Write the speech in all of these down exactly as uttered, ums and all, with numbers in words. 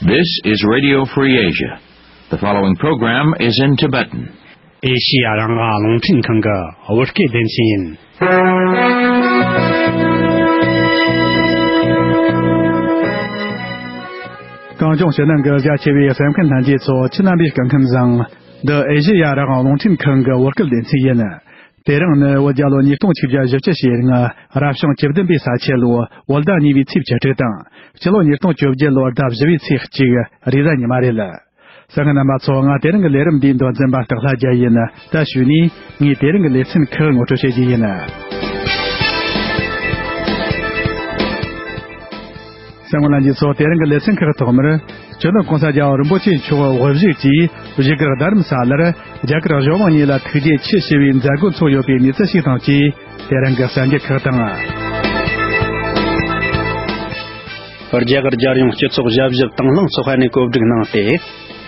This is Radio Free Asia. The following program is in Tibetan. ཨེ་ཤི་ཡ་རང་དབང་རླུང་འཕྲིན་ཁང་གི་བོད་སྐད་སྡེ་ཚན་ཡིན། གངས་ལྗོངས་ཕྱི་ནང་གི་རྒྱ་ཆེ་བའི་གསན་མཁན་ལྷན་རྒྱས་ཚོ་ཁྱེད་རྣམ་པའི་སྐུ་ཁམས་བཟང་། འདི་ཨེ་ཤི་ཡ་རང་དབང་རླུང་འཕྲིན་ཁང་གི་བོད་སྐད་སྡེ་ཚན་ཡིན། དེ་རིང་ནི་བོད་རྒྱལ་ལོ་ཉིས་སྟོང་ཆིག་བརྒྱ་བཞི་བཅུ་ཞེ་ལྔ་རབ་བྱུང་བཅུ་བདུན་པའི་ས་ཁྱི་ལོ་བོད་ཟླ་གཉིས་པའི་ཚེས་བཅུ་དྲུག་དང་། སྤྱི་ལོ་ཉིས་སྟོང་བཅོ་བརྒྱད་ལོ་ཟླ་བཞི་པའི་ཚེས་གཅིག་རེས་གཟའ་ཉི་མ་རེད། གསན་མཁན་རྣམ་པ་ཚོ། ང་དེ་རིང་གི་ལས་རིམ་འདིའི་མདོ་འཛིན་པ་སྟག་ལྷ་རྒྱལ་ཡིན། ད་གཞུག་ནས་ངས་དེ་རིང་གི་ལེ་ཚན་ཁག་ངོ་སྤྲོད་བྱེད་རྒྱུ་ཡིན། གསན་མཁན་ལྷན་རྒྱས་ཚོ། དེ་རིང་གི་ལེ་ཚན་ཁག་ཐོག་མར། སྤྱི་ནོར་༸གོང་ས་༸རྒྱལ་བ་རིན་པོ་ཆེ་མཆོག་དབུ་བཞུགས་ཀྱིས་བཞུགས་སྒར་རྡ་རམ་ས་ལར་རྒྱ་གར་གཞུང་མང་གཉིས་ལ་ཐུགས་རྗེ་ཆེ་ཞུ་བའི་མཛད་སྒོ་འཚོགས་ཡོད་པའི་གནས་ཚུལ་ཞིག་དང་བཅས། དེ་རིང་གི་གསར་འགྱུར་ཁག་དང་། རྒྱ་གར་རྒྱལ་ཡོངས་སྤྱི་ཚོགས་ཞབས་ཞུ་དང་བླངས་ཚོགས་པ་ནས་གོ་སྒྲིག་གནང་སྟེ།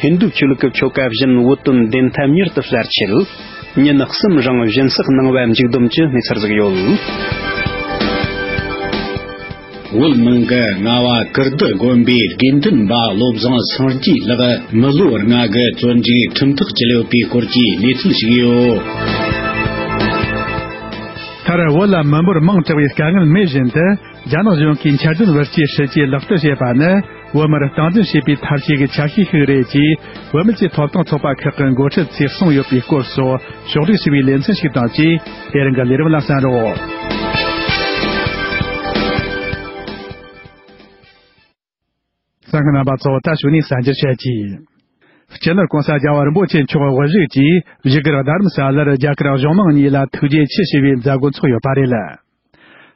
ཧིན་རྡུ་ཆོས་ལུགས་ཀྱི་ཆོ་ག་བཞིན་བོད་དོན་བདེན་མཐའ་མྱུར་དུ་གསལ་ཆེད། ཉིན་གསུམ་རིང་སྦྱིན་སྲེག་གནང་བ་མཇུག་བསྡོམས་ཀྱི་གནས་ཚུལ་ཟིག་ཡོད། བོད་ནང་གི་རྔ་བ་ཀིརྟི་དགོན་པའི་དགེ་འདུན་པ་བློ་བཟང་སངས་རྒྱས་ལགས་མི་ལོ་ལྔ་གི་བཙོན་འཇུག་ཁྲིམས་ཐག་བཅད་ཡོད་པའི་སྐོར་གྱི་གནས་ཚུལ་ཞིག་ཡོད། མཐར་བོད་ལ་མི་འབོར་མང་དྲགས་པའི་དཀའ་ངལ་མེད་བཞིན་དུ། རྒྱ་ནག་གཞུང་གིས་འཆར་ལྡན་བར་སྐྱེད་སྲིད་ཇུས་ལག་བསྟར་བྱས་པ་ནི། བོད་མིར་སྟངས་འཛིན་བྱེད་པའི་ཐབས་ཤེས་ཀྱི་ཆ་ཤས་ཤིག་རེད་ཅེས། བོད་མི་སྤྱི་ཐོབ་ཐང་ཚོགས་པ་ཁག་གི་འགོ་ཁྲིད་ཚོས་གསུངས་ཡོད་པའི་སྐོར་སོགས་ཕྱོགས་བསྒྲིགས་བྱས་པའི་ལེ་ཚན་ཞིག་དང་བཅས། དེ་རིང་གི་ལས་རིམ་ལ་གསན་རོགས། གསན་མཁན་རྣམ་པ་ཚོ། ད་གཞུག་ནས་གསར་འགྱུར་བཤད་ཀྱིས། སྤྱི་ནོར་༸གོང་ས་༸རྒྱལ་བ་རིན་པོ་ཆེ་མཆོག་དབུ་བཞུགས་ཀྱིས་བཞུགས་སྒར་རྡ་རམ་ས་ལར་རྒྱ་གར་གཞུང་མང་གཉིས་ལ་ཐུགས་རྗེ་ཆེ་ཞུ་བའི་མཛད་སྒོ་འཚོགས་ཡོད་པ་རེད།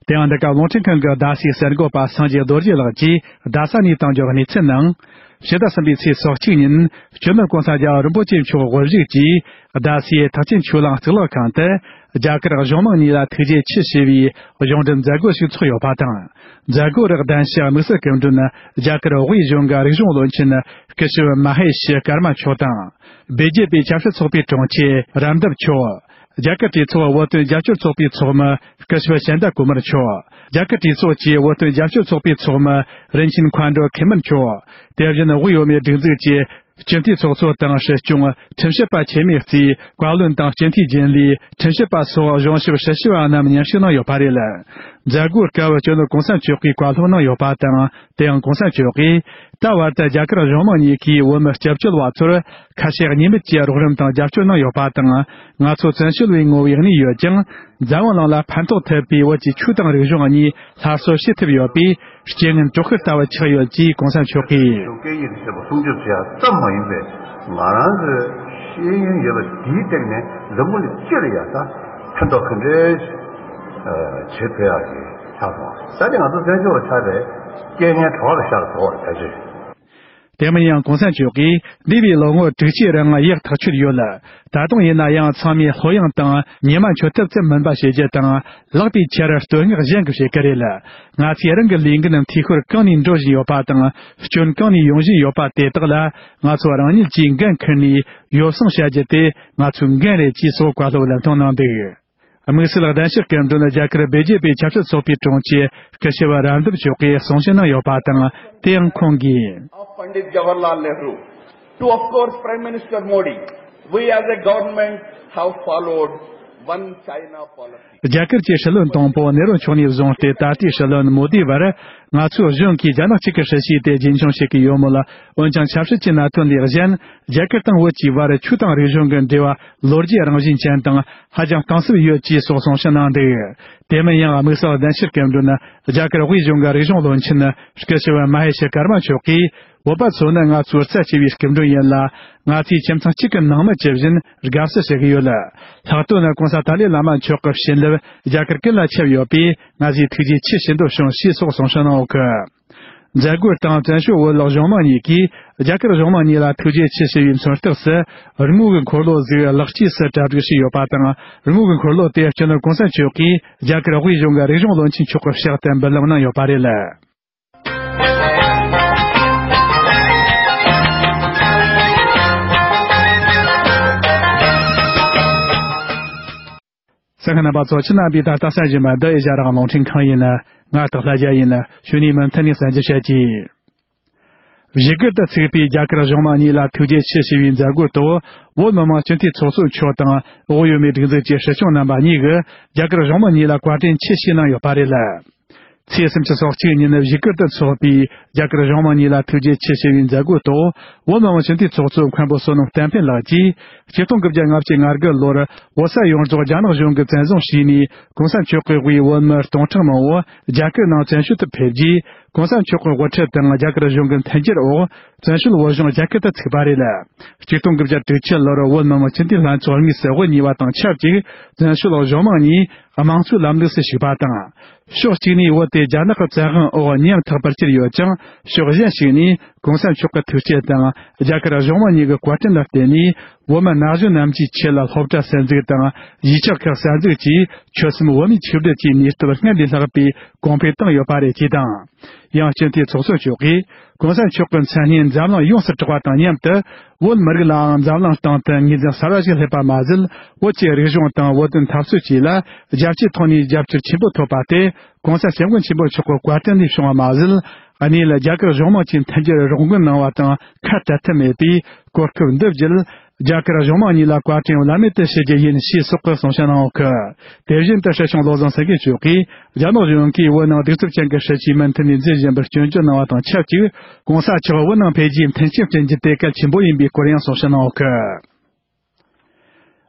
དེ་ཡང་འདི་ག་རླུང་འཕྲིན་ཁང་གི་རྡ་སའི་གསར་འགོད་པ་སངས་རྒྱས་རྡོ་རྗེ་ལགས་ཀྱིས་རྡ་ས་ནས་བཏང་རྒྱུའི་གནས་ཚུལ་ནང་། ཕྱི་ཟླ་གསུམ་པའི་ཚེས་སོ་གཅིག་ཉིན་སྤྱི་ནོར་༸གོང་ས་༸རྒྱལ་བ་རིན་པོ་ཆེ་མཆོག་དབུ་བཞུགས་ཀྱིས་རྡ་སའི་ཐེག་ཆེན་ཆོས་གླིང་གཙུག་ལག་ཁང་དུ། རྒྱ་གར་གཞུང་མང་གཉིས་ལ་ཐུགས་རྗེ་ཆེ་ཞུ་བའི་གཞུང་འབྲེལ་མཛད་སྒོ་ཞིག་ཚོགས་ཡོད་པ་དང་། མཛད་སྒོ་རུ་གདན་ཞུ་དམིགས་བསལ་སྐུ་མགྲོན་རྒྱ་གར་དབུས་གཞུང་གི་རིག་གཞུང་བློན་ཆེན་སྐུ་ཞབས་མ་ཧེ་ཤི་ཀར་མ་མཆོག་དང་། བི་ཇེ་པི་ཆབ་སྲིད་ཚོགས་པའི་དྲུང་ཆེ་རམ་དིབ་མཆོག། རྒྱ་གར་གྲོས་ཚོགས་བོད་དོན་རྒྱབ་སྐྱོར་ཚོགས་པའི་ཚོགས་མི་སྐུ་ཞབས་ཤན་ད་ཀུ་མར་མཆོག། རྒྱ་གར་གྲོས་ཚོགས་ཀྱི་བོད་དོན་རྒྱབ་སྐྱོར་ཚོགས་པའི་ཚོགས་མི་རིན་ཆེན་མཁའ་འགྲོ་མཁན་མར་མཆོག། དེ་བཞིན་དབུས་བོད་མིའི་སྒྲིག་འཛུགས་ཀྱི་སྤྱི་འཐུས་ཚོགས་གཙོ་དང་སྲིད་སྐྱོང་། ཁྲིམས་ཞིབ་པ་འཆི་མེད་གཙོས་བཀའ་བློན་དང་སྤྱི་འཐུས་རྒྱུན་ལས། ཁྲིམས་ཞིབ་པ་སོགས་གཞུང་ཞབས་ཧྲི་ཤི་བ་རྣམས་མཉམ་ཞུགས་གནང་ཡོད་པ་རེད། མཛད་སྒོའི་སྐབས་སྤྱི་ནོར་༸གོང་ས་མཆོག་གིས་བཀའ་སློབ་གནང་ཡོད་པ་དང་། དེ་ཡང་༸གོང་ས་མཆོག་གིས་ད་བར་དུ་རྒྱ་གར་གཞུང་མང་གཉིས་ཀྱིས་བོད་མི་སྐྱབས་བཅོལ་བ་ཚོར་ཁ་ཞེ་གཉིས་མེད་ཀྱི་རོགས་རམ་དང་རྒྱབ་སྐྱོར་གནང་ཡོད་པ་དང་། ང་ཚོ་བཙན་བྱོལ་བའི་ངོ་བོའི་གནས་ཡོད་ཀྱང་། འཛམ་བུ་གླིང་ལ་ཕན་ཐོགས་ཐུབ་པའི་བོད་ཀྱི་ཆོས་དང་རིག་གཞུང་གཉིས་སླར་གསོ་བྱེད་ཐུབ་ཡོད་པས། རྐྱེན་ངན་གྲོགས་ཤུལ་ལྟ་བུ་ཆགས་ཡོད་ཅེས་༸གོང་ས་མཆོག་གིས། ཞོགས་ཀས་ཡིན་ཟེར་བ་སྲུང་སྐྱོབ་བྱེད་ཡག་ཙམ་མ་ཡིན་པའི་ང་རང་ཚོའི་ཤེས་ཡོན་ཡོད་པ་དེའི་སྟེང་ནས་འཛམ་བུ་གླིང་སྤྱི་ལ་ཡག་ད་ཕན་ཐོགས་ག་འདྲས་བྱེད་ཐུབ་ཡག་གི་ཆགས་སོང་། ས་དེ་ང་ཚོ་བཙན་བྱོལ་བ་ཆགས་པའི་རྐྱེན་ངན་གྲོགས་ལ་ཤར་དོགས་ལ་ཕལ་ཆེར། དེ་མིན་ཡང་༸གོང་ས་མཆོག་གིས་འདས་པའི་ལོ་ངོ་དྲུག་ཅུའི་རིང་ཡག་ཐག་ཆོད་ཡོད་ལ། ད་དུང་ཡིན་ན་ཡང་ཚང་མས་ལྷོད་ཡངས་དང་ཉི་མ་འཁྱོལ་ཐབས་ཙམ་མིན་པ་བྱེད་རྒྱུ་དང་། ལེགས་པའི་ཆར་བསྟོད་བསྔགས་གཞན་གྱིས་བྱེད་ཀྱི་རེད། ང་ཚོས་རང་གི་ལས་འགན་འཐུས་ཤོར་གང་ནས་འགྲོ་བཞིན་ཡོད་པ་དང་། སྐྱོན་གང་ནས་ཡོང་བཞིན་ཡོད་པ་དེ་དག་ལ་ང་ཚོ་རང་ཉིད་ཀྱིས་འགན་འཁུར་ནས་ཡོ་བསྲང་བྱ་རྒྱུ་དེ་ང་ཚོའི་འགན་རེད་ཅེས་སོགས་བཀའ་སློབ་ལམ་སྟོན་གནང་འདུག། དམིགས་བསལ་གདན་ཞུ་སྐུ་མགྲོན་རྒྱ་གར་བི་ཇེ་པི་ཆབ་སྲིད་ཚོགས་པའི་དྲུང་ཆེ་སྐུ་ཞབས་རམ་དིབ་མཆོག་གིས་གསུང་བཤད་གནང་ཡོད་པ་དང་། དེ་ཡང་ཁོང་གིས། Of Pandit Jawaharlal Nehru to, of course, Prime Minister Modi, we as a government have followed one China policy. རྒྱ་གར་གྱི་སྲིད་བློན་དང་པོ་ནེ་རུ་མཆོག་ནས་བཟུང་སྟེ་ད་ལྟའི་སྲིད་བློན་མོ་དི་བར། ང་ཚོའི་གཞུང་གིས་རྒྱ་ནག་གཅིག་གི་སྲིད་བྱུས་དེ་རྒྱུན་འཁྱོངས་བྱེད་ཀྱི་ཡོད་མོད། འོན་ཀྱང་ཆབ་སྲིད་ཀྱི་གནད་དོན་ལས་གཞན། རྒྱ་གར་དང་བོད་ཀྱི་བར་ཆོས་དང་རིག་གཞུང་གི་འབྲེལ་བ་ལོ་རྒྱུས་རང་བཞིན་ཅན་དང་ཧ་ཅང་གཏིང་ཟབ་ཡོད་ཅེས་སོགས་གསུང་བཤད་གནང་འདུག། དེ་མིན་ཡང་དམིགས་བསལ་གདན་ཞུ་སྐུ་མགྲོན་རྒྱ་གར་དབུས་གཞུང་གི་རིག་གཞུང་བློན་ཆེན་སྐུ་ཞབས་མ་ཧེ་ཤི་ཀར་མ་མཆོག་གིས། བོད་པ་ཚོ་ནི་ང་ཚོའི་རྩ་ཆེ་བའི་སྐུ་མགྲོན་ཡིན་ལ། ང་ཚོས་ཁྱིམ་ཚང་གཅིག་གི་ནང་མི་ཇི་བཞིན་དགའ་བསུ་ཞུ་གི་ཡོད། ལྷག་དོན་ནི་༸གོང་ས་ཏཱ་ལའི་བླ་མ་མཆོག་གི་བྱིན་རླབས་རྒྱ་གར་ཀུན་ལ་ཁྱབ་ཡོད་པས། ང་ཚོས་ཐུགས་རྗེ་ཆེ་ཞུ་འདོད་བྱུང་ཞེས་སོགས་གསུང་བཤད་གནང་ཡོད་གི། མཛད་སྒོའི་སྟེང་བཙན་བྱོལ་བོད་གཞུང་མང་གཉིས་ཀྱིས་རྒྱ་གར་གཞུང་མང་གཉིས་ལ་ཐུགས་རྗེ་ཆེ་ཞུ་བའི་མཚོན་རྟགས་སུ། དངུལ་གྱི་འཁོར་ལོ་ཟིག་ལེགས་སྐྱེས་སུ་གྲ་སྒྲིག་བྱས་ཡོད་པ་དང་། དངུལ་གྱི་འཁོར་ལོ་དེ་སྤྱི་ནོར་༸གོང་ས་མཆོག་གིས་རྒྱ་གར་དབུས་གཞུང་གི་རིག་གཞུང་བློན་ཆེན་མཆོག་གི་ཕྱག་ཏུ་འབུལ་ལམ་གནང་ཡོད་པ་རེད། གསན་མཁན་རྣམ་པ་ཚོ། ཁྱེད་རྣམ་པས་ད་ལྟ་གསན་བཞིན་པ་འདི་ཨེ་ཤ་ཡ་རང་དབང་རླུང་འཕྲིན་ཁང་ཡིན། ང་སྟག་ལྷ་རྒྱལ་ཡིན། གཞུག་ནས་མུ་མཐུད་ནས་གསན་རྒྱུ་བྱེད་ཀྱིས། བཞུགས་སྒར་དུ་ཚུགས་པའི་རྒྱ་གར་གཞུང་མང་གཉིས་ལ་ཐུགས་རྗེ་ཆེ་ཞུ་བའི་མཛད་སྒོའི་ཐོག་བོད་མི་མང་སྤྱི་འཐུས་ཚོགས་གཙོ་མཆོག་དང་། འོག་ཡོད་མི་སྒྲིག་འཛུགས་ཀྱི་སྲིད་སྐྱོང་རྣམ་པ་གཉིས་ཀྱིས་རྒྱ་གར་གཞུང་མང་གཉིས་ལ་བཀའ་དྲིན་ཆེ་ཞུས་གནང་ཡོད་པ་རེད། ཚེས་སུམ་ཅུ་སོ་གཅིག་ཉིན་བཞུགས་སྒར་དུ་འཚོགས་པའི་རྒྱ་གར་གཞུང་མང་གཉིས་ལ་ཐུགས་རྗེ་ཆེ་ཞུ་བའི་མཛད་སྒོའི་ཐོག་བོད་མི་མང་སྤྱི་འཐུས་ཚོགས་གཙོ་མཁན་པོ་བསོད་ནམས་བསྟན་འཕེལ་ལགས་ཀྱིས། ཆིག་སྟོང་དགུ་བརྒྱ་ལྔ་བཅུ་ང་དགུ་ལོར་བོད་ས་ཡོངས་རྫོགས་རྒྱ་ནག་གཞུང་གིས་བཙན་བཟུང་བྱས་ནས། གོང་ས་མཆོག་གི་དབུས་བོད་མི་སྟོང་ཕྲག་མང་བོ་རྒྱ་གར་ནང་བཙན་བྱོལ་དུ་ཕེབས་རྗེས། གོང་ས་མཆོག་གི་དབུ་ཁྲིད་དང་རྒྱ་གར་གཞུང་གི་མཐུན་འགྱུར་འོག་བཙན་བྱོལ་བོད་གཞུང་རྒྱ་གར་དུ་ཚུད་པ་རེད། ཆིག་སྟོང་དགུ་བརྒྱ་དྲུག་ཅུ་ལོར་བོད་མི་མང་སྤྱི་འཐུས་ལྷན་ཚོགས་དངོས་སུ་དབུ་བརྙེས་པ་དང་ཆབས་ཅིག་བཙན་བྱོལ་གཞུང་མང་གཉིས་དམངས་གཙོའི་ལམ་ལུགས་སུ་ཞུགས་པ་དང་། ཕྱོགས་གཅིག་ནས་བོད་དེ་རྒྱ་ནག་གི་བཙན་དབང་འོག་ཉམ་ཐག་པར་གྱུར་ཡོད་ཀྱང་། ཕྱོགས་གཞན་ཞིག་ནས་གོང་ས་མཆོག་གི་ཐུགས་བསྐྱེད་དང་རྒྱ་གར་གཞུང་མང་གཉིས་ཀྱི་བཀའ་དྲིན་ལ་བརྟེན་ནས། བོད་མི་ན་གཞོན་རྣམས་ཀྱི་ཆེད་ལ་སློབ་གྲྭ་གསར་འཛུགས་དང་། གཞིས་ཆགས་ཁག་གསར་འཛུགས་ཀྱིས་ཆོལ་གསུམ་བོད་མིའི་ཆིག་སྒྲིལ་གྱི་ནུས་སྟོབས་སྔར་ལས་ལྷག་པའི་གོང་འཕེལ་བཏང་ཡོད་པ་རེད་ཅེས་དང་། ཡང་སྤྱི་འཐུས་ཚོགས་གཙོ་མཆོག་གིས། གོང་ས་མཆོག་གི་མཚན་སྙན་འཛམ་གླིང་ཡོངས་སུ་གྲགས་པ་དང་མཉམ་དུ། བོད་མི་རིགས་ལའང་འཛམ་གླིང་སྟེང་དུ་ངོས་འཛིན་གསར་བ་ཞིག་སླེབས་པ་མ་ཟད། བོད་ཀྱི་རིག་གཞུང་དང་བོད་དོན་འཐབ་རྩོད་བཅས་ལ་རྒྱལ་སྤྱིའི་ཐོག་ནས་རྒྱབ་སྐྱོར་ཆེན་པོ་ཐོབ་པ་དེ། གོང་ས་སྐྱབས་མགོན་ཆེན་པོ་མཆོག་གི་བཀའ་དྲིན་ལས་བྱུང་བ་མ་ཟད། གནས་ལ་རྒྱ་གར་གཞུང་མང་གི་མཐུན་འགྱུར་རོགས་མགོན་གནང་བ་དང་ཁ་བྲལ་ཐབས་མེད་པས། གོ་སྐབས་འདི་བརྒྱུད། རྒྱ་གར་གཞུང་མང་གཉིས་ལ་བཀའ་དྲིན་བླ་མེད་དུ་ཞུ་རྒྱུ་ཡིན་ཞེས་སོགས་ཀྱི་གསུང་བཤད་གནང་ཡོད་སྐད། དེ་བཞིན་དུ་སྲིད་སྐྱོང་བློ་བཟང་སེང་གེ་མཆོག་གིས་རྒྱ་ནག་གཞུང་གིས་བོད་ནང་གདུག་རྩུབ་ཅན་གྱི་སྲིད་བྱུས་མུ་མཐུད་ནས་འཛིན་བཞིན་པར་སྐྱོན་བརྗོད་གནང་བ་དང་ཆབས་ཅིག་གོང་ས་མཆོག་བོད་ནང་ཕེབས་རྒྱུའི་མཐུན་རྐྱེན་བསྐྲུན་རྒྱུ་དེ་གལ་ཆེན་པོ་ཡིན་པའི་སྐོར་ཡང་གསུང་བཤད་གནང་ཡོད་སྐད།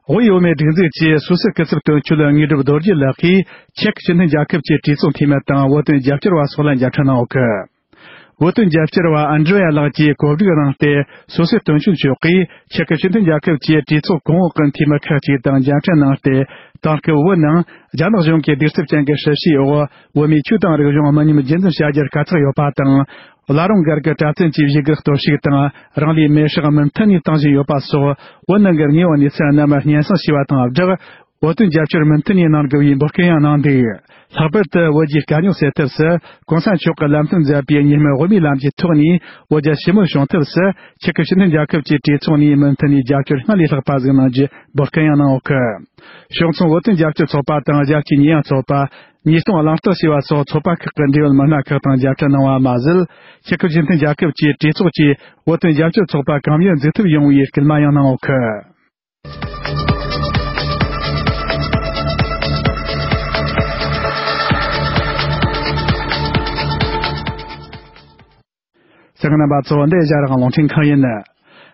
དབུས་བོད་མིའི་སྒྲིག་འཛུགས་ཀྱི་སུད་སི་སྐུ་ཚབ་དོན་གཅོད་དངོས་གྲུབ་རྡོ་རྗེ་ལགས་ཀྱིས་ཅེཀ་སྤྱི་མཐུན་རྒྱལ་ཁབ་ཀྱི་གྲོས་ཚོགས་འཐུས་མི་དང་བོད་དོན་རྒྱབ་སྐྱོར་བ་སོགས་ལ་མཇལ་འཕྲད་གནང་ཡོད་སྐད། བོད་དོན་རྒྱབ་སྐྱོར་བ་ཨན་ཌྲེ་ཡ་ལགས་ཀྱིས་གོ་སྒྲིག་གནང་སྟེ། སུད་སི་དོན་གཅོད་མཆོག་གིས་ཅེཀ་སྤྱི་མཐུན་རྒྱལ་ཁབ་ཀྱི་གྲོས་ཚོགས་གོང་འོག་གི་འཐུས་མི་ཁག་ཅིག་དང་མཇལ་འཕྲད་གནང་སྟེ། དེང་སྐབས་བོད་ནང་རྒྱ་ནག་གཞུང་གིས་གདུག་རྩུབ་ཅན་གྱི་སྲིད་བྱུས་འོག་བོད་མིའི་ཆོས་དང་རིག་གཞུང་མི་ཉམས་རྒྱུན་འཛིན་བྱ་རྒྱུར་དཀའ་ཚེགས་ཡོད་པ་དང་། བླ་རུང་སྒར་གྱི་གྲྭ་བཙུན་གྱི་བཞུགས་སྒར་གཏོར་བཤིག་དང་། རང་ལུས་མེར་སྲེག་མུ་མཐུད་ནས་གཏོང་བཞིན་ཡོད་པ་སོགས། བོད་ནང་གི་དངོས་ཡོད་གནས་ཚུལ་རྣམས་སྙན་སེང་ཞུས་པ་དང་སྦྲགས། བོད་དོན་རྒྱབ་སྐྱོར་མུ་མཐུད་ནས་གནང་དགོས་པའི་འབོད་སྐུལ་ཡང་གནང་འདུག། ལྷག་པར་དུ་བོད་རྒྱའི་དཀའ་རྙོག་སེལ་ཐབས་སུ། གོང་ས་མཆོག་གིས་ལམ་སྟོན་མཛད་པའི་གཉིས་སྨན་དབུ་མའི་ལམ་གྱི་ཐོག་ནས་བོད་རྒྱ་ཞི་མོལ་བྱུང་ཐབས་སུ། ཅེཀ་སྤྱི་མཐུན་རྒྱལ་ཁབ་ཀྱི་གྲོས་ཚོགས་ནས་མུ་མཐུད་ནས་རྒྱབ་སྐྱོར་སྔར་ལས་ལྷག་པ་ཞིག་གནང་རྒྱུའི་འབོད་སྐུལ་ཡང་གནང་ཡོད་སྐད། ཕྱོགས་མཚུངས་བོད་དོན་རྒྱབ་སྐྱོར་ཚོགས་པ་དང་། རྒྱལ་སྤྱིའི་ཉེས་ཡངས་ཚོགས་པ། ཉིས་སྟོང་གླེང་སྟེགས་ཞེས་པ་སོགས་ཚོགས་པ་ཁག་གི་འབྲེལ་ཡོད་མི་སྣ་ཁག་དང་མཇལ་འཕྲད་གནང་བ་མ་ཟད། ཅེཀ་སྤྱི་མཐུན་རྒྱལ་ཁབ་ཀྱི་གྲོས་ཚོགས་ཀྱིས་བོད་དོན་རྒྱབ་སྐྱོར་ཚོགས་པ་གང་མགྱོགས་འཛུགས་ཐུབ་ཡོང་བའི་སྐུལ་མ་ཡང་གནང་ཡོད་སྐད། གསན་མཁན་རྣམ་པ་ཚོ། འདི་ཨེ་ཤ་ཡ་རང་དབང་རླུང་འཕྲིན་ཁང་ཡིན།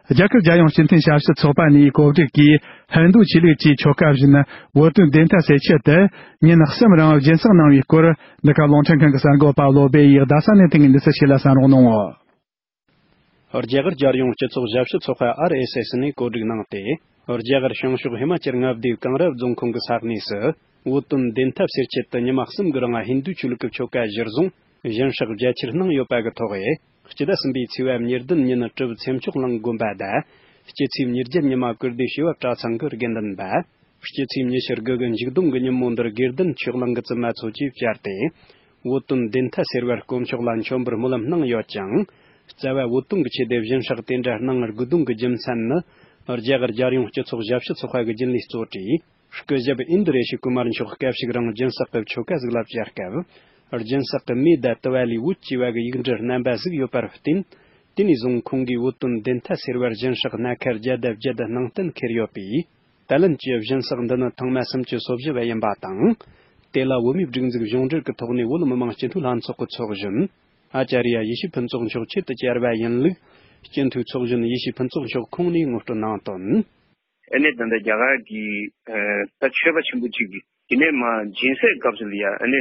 རྒྱ་གར་རྒྱལ་ཡོངས་སྤྱི་མཐུན་ཞབས་ཞུ་ཚོགས་པ་ནས་གོ་སྒྲིག་གིས་ཧིན་རྡུ་ཆོས་ལུགས་ཀྱི་ཆོ་ག་བཞིན་བོད་དོན་བདེན་མཐའ་གསལ་ཆེད་དུ་ཉིན་གསུམ་རིང་སྦྱིན་སྲེག་གནང་བའི་སྐོར། འདི་ག་རླུང་འཕྲིན་ཁང་གི་གསར་འགོད་པ་བློ་སྦེ་ཡིས་རྡ་ས་ནས་ཐོན་པའི་འདི་ཚོ་ཞིག་ལ་གསན་རོགས་གནང་། རྒྱ་གར་རྒྱལ་ཡོངས་སྤྱི་ཚོགས་ཞབས་ཞུ་ཚོགས་པ་ཨར་ཨེས་ཨེས་ནས་གོ་སྒྲིག་གནང་སྟེ། རྒྱ་གར་བྱང་ཕྱོགས་ཧི་མ་ཅལ་མངའ་སྡེའི་ཀང་ར་རྫོང་ཁོངས་ཀྱི་ས་གནས་སུ་བོད་དོན་བདེན་མཐའ་སེལ་ཆེད་དུ་ཉི་མ་གསུམ་གྱི་རིང་ཧིན་རྡུ་ཆོས་ལུགས་ཀྱི་ཆོ་ག་གཞིར་བཟུང་སྦྱིན་སྲེག་རྒྱ་ཆེར་གནང་ཡོད་པ་གི་ཐོག་སྤྱི་ཟླ་གསུམ་པའི་ཚེས་པ་ཉེར་བདུན་ཉིན་གྲུབ་ཚེ་མཆོག་གླིང་དགོན་པ་དང་། སྤྱི་ཚེས་ཉེར་བརྒྱད་ཉི་མ་ཀིརྟི་བྱེས་པ་གྲྭ་ཚང་གི་དགེ་འདུན་པ། སྤྱི་ཚེས་ཉི་ཤུ་དགུ་གི་མཇུག་སྡོམ་གྱི་ཉིན་མོ་འདིར་དགེ་འདུན་ཆོས་གླིང་གི་བཙུན་མ་ཚོ་བཅས་བཅར་ཏེ། བོད་དོན་བདེན་མཐའ་སེལ་བར་དཀོན་མཆོག་ལ་མཆོད་འབུལ་སྨོན་ལམ་གནང་ཡོད་ཅིང་། རྩ་བ་བོད་དོན་གྱི་ཆེད་དུ་སྦྱིན་སྲེག་དེ་འདྲ་གནང་དགོས་དོན་གྱི་རྒྱུ་མཚན་ནི། རྒྱ་གར་རྒྱལ་ཡོངས་སྤྱི་ཚོགས་ཞབས་ཞུ་ཚོགས་པ་གི་རྒྱུན་ལས་གཙོ་གྲས། སྐུ་ཞབས་ཨིན་དུ་རེ་ཤི་ཀུ་མར་མཆོག་སྐད་ཞིག་རིང་སྦྱིན་སྲེག་གི་ཆོ་ག་ཟིག་ལ་བཅར་སྐབས། སྦྱིན་སྲེག་གི་མེ་དང་དུ་བ་ལས་འོད་བཀྱེ་བ་གི་ཡིག་འབྲུ་རྣམ་པ་ཟིག་ཡོད་པར་བརྟེན། དེ་ནས་བཟུང་ཁོང་གིས་བོད་དོན་བདེན་མཐའ་སེལ་བར་སྦྱིན་སྲེག་སྣ་ཁ་བརྒྱ་དང་བརྒྱད་གནང་གཏན་འཁེལ་ཡོད་པས། ད་ལན་གྱི་སྦྱིན་སྲེག་འདི་ནི་ཐེངས་མ་སུམ་ཅུ་སོ་བཞི་བ་ཡིན་པ་དང་། དེ་ལ་བོད་མིའི་སྒྲིག་འཛུགས་གཞུང་འབྲེལ་གྱི་ཐོག་ནས་བོད་མི་མང་སྤྱི་འཐུས་ལྷན་ཚོགས་ཀྱི་ཚོགས་གཞོན། ཨ་ཅཱརྱ་ཡེ་ཤེས་ཕུན་ཚོགས་མཆོག་ཆེད་དུ་བཅར་བ་ཡིན་ལུགས། སྤྱི་འཐུས་ཚོགས་གཞོན་ཡེ་ཤེས་ཕུན་ཚོགས་མཆོག་ཁོང་ནས་ངོ་སྤྲོད་གནང་དོན། ཨ་ནི་ད་ལྟ་རྒྱ་གར་གྱི་ཨ་ད་ཆོས་པ་ཆེན་པོ་གཅིག་གིས་དེ་ནས་མ་སྦྱིན་སྲེག་སྐབས་སུ་ལ་ཡ་ཨ་ནི་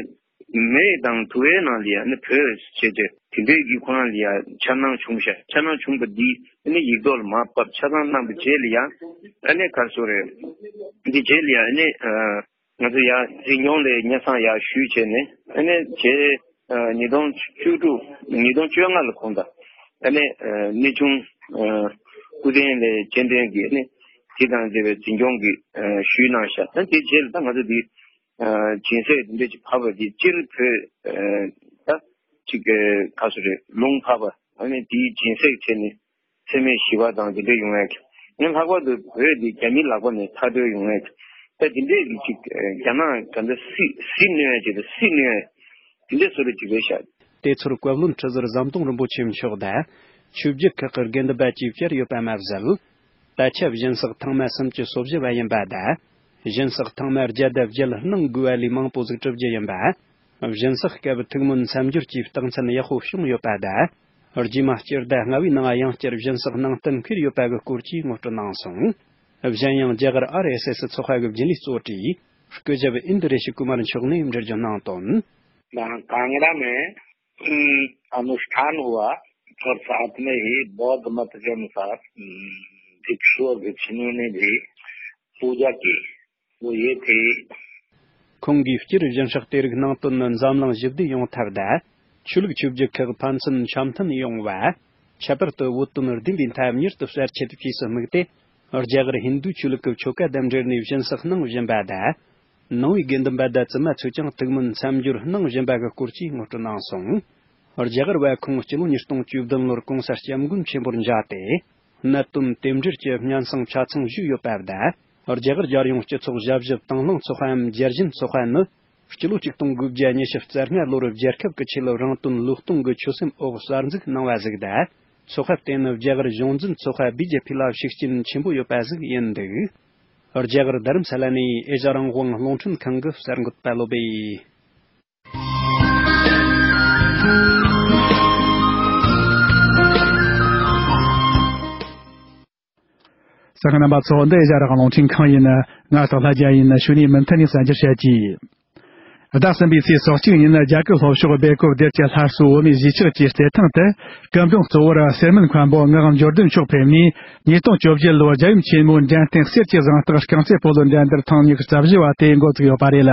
མེ་དང་དུ་བའི་ནང་ལ་ཡ་ཨ་ནི་བོད་ཟེར་ཏེ་དེ་འདྲའི་གི་ཁོ་རང་ལ་ཡ་འཆར་སྣང་བྱུང་ཤག་འཆར་སྣང་བྱུང་བ་འདི་ཨ་ནི་ཡིག་ཐོག་ལ་མར་ཕབ་ཆ་ཚང་གནང་བའི་རྗེས་ལ་ཡ་ཨ་ནི་ག་རེ་ཟེར་རེད། འདི་རྗེས་ལ་ཡ་ཨ་ནི་ཨ། ང་ཚོ་ཡང་འཛིན་སྐྱོང་ལས་སྙན་སེང་ཡང་ཞུས་བྱས་ནས་ཨ་ནི་རྗེས་ཨ་ཉིས་སྟོང་བཅུ་དྲུག་ཉིས་སྟོང་བཅོ་ལྔ་ལ་ཁོང་དང་ཨ་ནི་ཨ་གནས་ཆུང་ཨ་སྐུ་རྟེན་ལས་སྤྱི་འཐུས་ཀྱིས་ཨ་ནི་དེ་དང་འབྲེལ་བའི་འཛིན་སྐྱོང་གི་ཨ་ཞུས་གནང་ཤག་ཨ་དེ་རྗེས་ལ་ད་ང་ཚོ་འདི་ཨ་སྦྱིན་སྲེག་འདི་འདྲ་ཅིག་ཕབ་པ་འདི་སྤྱིར་བོད་ཨ་ད་ཅིག་ག་ཚོད་རེད་ལུང་ཕབ་པ་ཨ་ནི་དེའི་སྦྱིན་སྲེག་བྱས་ནས། འཚེ་མེད་ཞི་བ་དང་དེ་འདྲ་ཡོང་ཡག་གི། ཡང་ལྷག་པར་དུ་བོད་འདི་རྒྱ་མིའི་ལག་པ་ནས་ཐར་འདོད་ཡོང་ཡག་གི། ད་དེ་འདྲས་ཀྱི་ཅིག་རྒྱ་ནག་ག་འདྲ་སྲིད་སྲིད་གནོན་ཡག་ཅིག་དང་སྲིད་གནོན་ཡག་དེ་འདྲས་བཟོ་འདྲ་ཅིག་རེད་ཤག་དེ་ཚོར་བཀའ་བློན་ཁྲི་ཟུར་ཟམ་གདོང་རིན་པོ་ཆེ་མཆོག་དང་ ཆོས་བརྒྱུད་ཁག་གི་དགེ་འདུན་པ་བཅས་བཅར་ཡོད་པ་མ་ཟད། ད་ཆ་སྦྱིན་སྲེག་ཐེངས་མ་སུམ་ཅུ་སོ་བཞི་བ་ཡིན་པ་དང་། སྦྱིན་སྲེག་ཐེངས་མ་བརྒྱ་དང་བརྒྱད་གནང་དགོས་པ་ལས་མང་པོ་ཟིག་གྲུབ་རྒྱུ་ཡིན་པ། སྦྱིན་སྲེག་སྐབས་ཐུགས་སྨོན་མཚམས་སྦྱོར་གྱི་རྟགས་མཚན་ཡག་པོ་བྱུང་ཡོད་པ་དང་། རྗེས་མ་སྤྱི་ཟླ་ལྔ་བའི་ནང་ཡང་བསྐྱར་སྦྱིན་སྲེག་གནང་གཏན་འཁེལ་ཡོད་པ་གི་སྐོར་གྱི་ངོ་སྤྲོད་གནང་སོང་། གཞན་ཡང་རྒྱ་གར་ཨར་ཨེས་ཨེས་ཚོགས་པ་གི་རྒྱུན་ལས་གཙོ་གྲས། སྐུ་ཞབས་ཨིན་དི་རེ་ཤི་ཀུ་མར་མཆོག་ནས་འགྲེལ་བརྗོད་གནང་དོན། ད་གང་ལ་མེད། ཨ་ནུ་སྟན་བ་ཐར་སཱ་ཏ་མེ་ཧི་བོད་མ་ཏི་ཇན་སར་ཐིག་ཤོར་གི་ཆི་ནུ་ནེ་དི་པུ་ཇ་ཀི་བོ་ཡེ་ཐི། ཁོང་གིས་སྤྱིར་སྦྱིན་སྲེག་དེ་རིགས་གནང་དོན་ནི་འཛམ་གླིང་ཞི་བདེ་ཡོང་ཐབས་དང་། ཆོས་ལུགས་ཆོས་བརྒྱུད་ཁག་ཕན་ཚུན་འཆམ་མཐུན་ཡོང་བ། ཁྱད་པར་དུ་བོད་དོན་བདེན་པའི་མཐའ་མྱུར་དུ་གསལ་ཆེད་བཅས་སུ་དམིགས་ཏེ། རྒྱ་གར་ཧིན་དུའི་ཆོས་ལུགས་ཀྱི་ཆོ་ག་དང་འབྲེལ་ནས་སྦྱིན་སྲེག་གནང་བཞིན་པ་དང་། ནང་པའི་དགེ་འདུན་པ་དང་བཙུན་མ་ཚོས་ཀྱང་ཐུགས་སྨོན་མཚམས་སྦྱོར་གནང་བཞིན་པ་གི་སྐོར་གྱི་ངོ་སྤྲོད་གནང་སོང་། རྒྱ་གར་བ་ཁོང་སྤྱི་ལོ་ཉིས་སྟོང་བཅུ་བདུན་ལོར་གོང་ས་སྐྱབས་མགོན་ཆེན་པོར་མཇལ་ཏེ། གནད་དོན་དེ་འབྲེལ་གྱི་སྙན་སེང་ཆ་ཚང་ཞུས་ཡོད་པ་དང་། རྒྱ་གར་རྒྱལ་ཡོངས་སྤྱི་ཚོགས་ཞབས་ཞུ་དང་བླངས་ཚོགས་པའམ་རྒྱལ་ཞེན་ཚོགས་པ་ནི། སྤྱི་ལོ་ཆིག་སྟོང་དགུ་བརྒྱ་ཉི་ཤུ་རྩ་ལྔ་ལོར་རྒྱལ་ཁབ་ཀྱི་ཆེད་ལ་རང་དོན་བློས་གཏོང་གི་ཆོད་སེམས་འོག་གསར་འཛུགས་གནང་བ་ཟིག་དང་། ཚོགས་པ་དེ་ནི་རྒྱ་གར་གཞུང་འཛིན་ཚོགས་པ་བི་ཇེ་པི་ལ་ཤུགས་རྐྱེན་ཆེན་པོ་ཡོད་པ་ཟིག་ཡིན་འདུག་རྒྱ་གར་རྡ་རམ་ས་ལ་ནས་ཨེ་ཤ་རང་དབང་རླུང་འཕྲིན་ཁང་གི་གསར་འགོད་པ་བློ་བྷེ། གསན་མཁན་རྣམ་པ་ཚོ། འདི་ཨེ་ཤ་རང་དབང་རླུང་འཕྲིན་ཁང་ཡིན། ང་སྟག་ལྷ་རྒྱལ་ཡིན། གཞུག་ནས་མུ་མཐུད་ནས་གསར་འགྱུར་བཤད་ཀྱི། ཟླ་གསུམ་པའི་ཚེས་སོ་གཅིག་ཉིན་རྒྱ་གར་ལྷོ་ཕྱོགས་སྦེལ་ཀོབ་སྡེར་གྱི་ལྷ་སའི་བོད་མིའི་གཞིས་ཆགས་ཀྱི་རྩེད་ཐང་དུ། སྐུ་འབུམ་གཙོ་བོར་གསེར་སྨན་མཁན་པོ་ངག་དབང་འབྱོར་ལྡན་མཆོག་ཕེབས་ནས། ཉིས་སྟོང་བཅོ་བརྒྱད་ལོའི་རྒྱལ་ཡུམ་ཆེན་མོའི་འགྲན་སྟེང་གསེར་གྱི་གཟེངས་རྟགས་རྐང་རྩེད་སྤོ་ལོ་འགྲན་བསྡུར་ཐེངས་ཉི་ཤུ་རྩ་བཞི་བ་དེ་འགོ་བཙུགས་ཡོད་པ་རེད།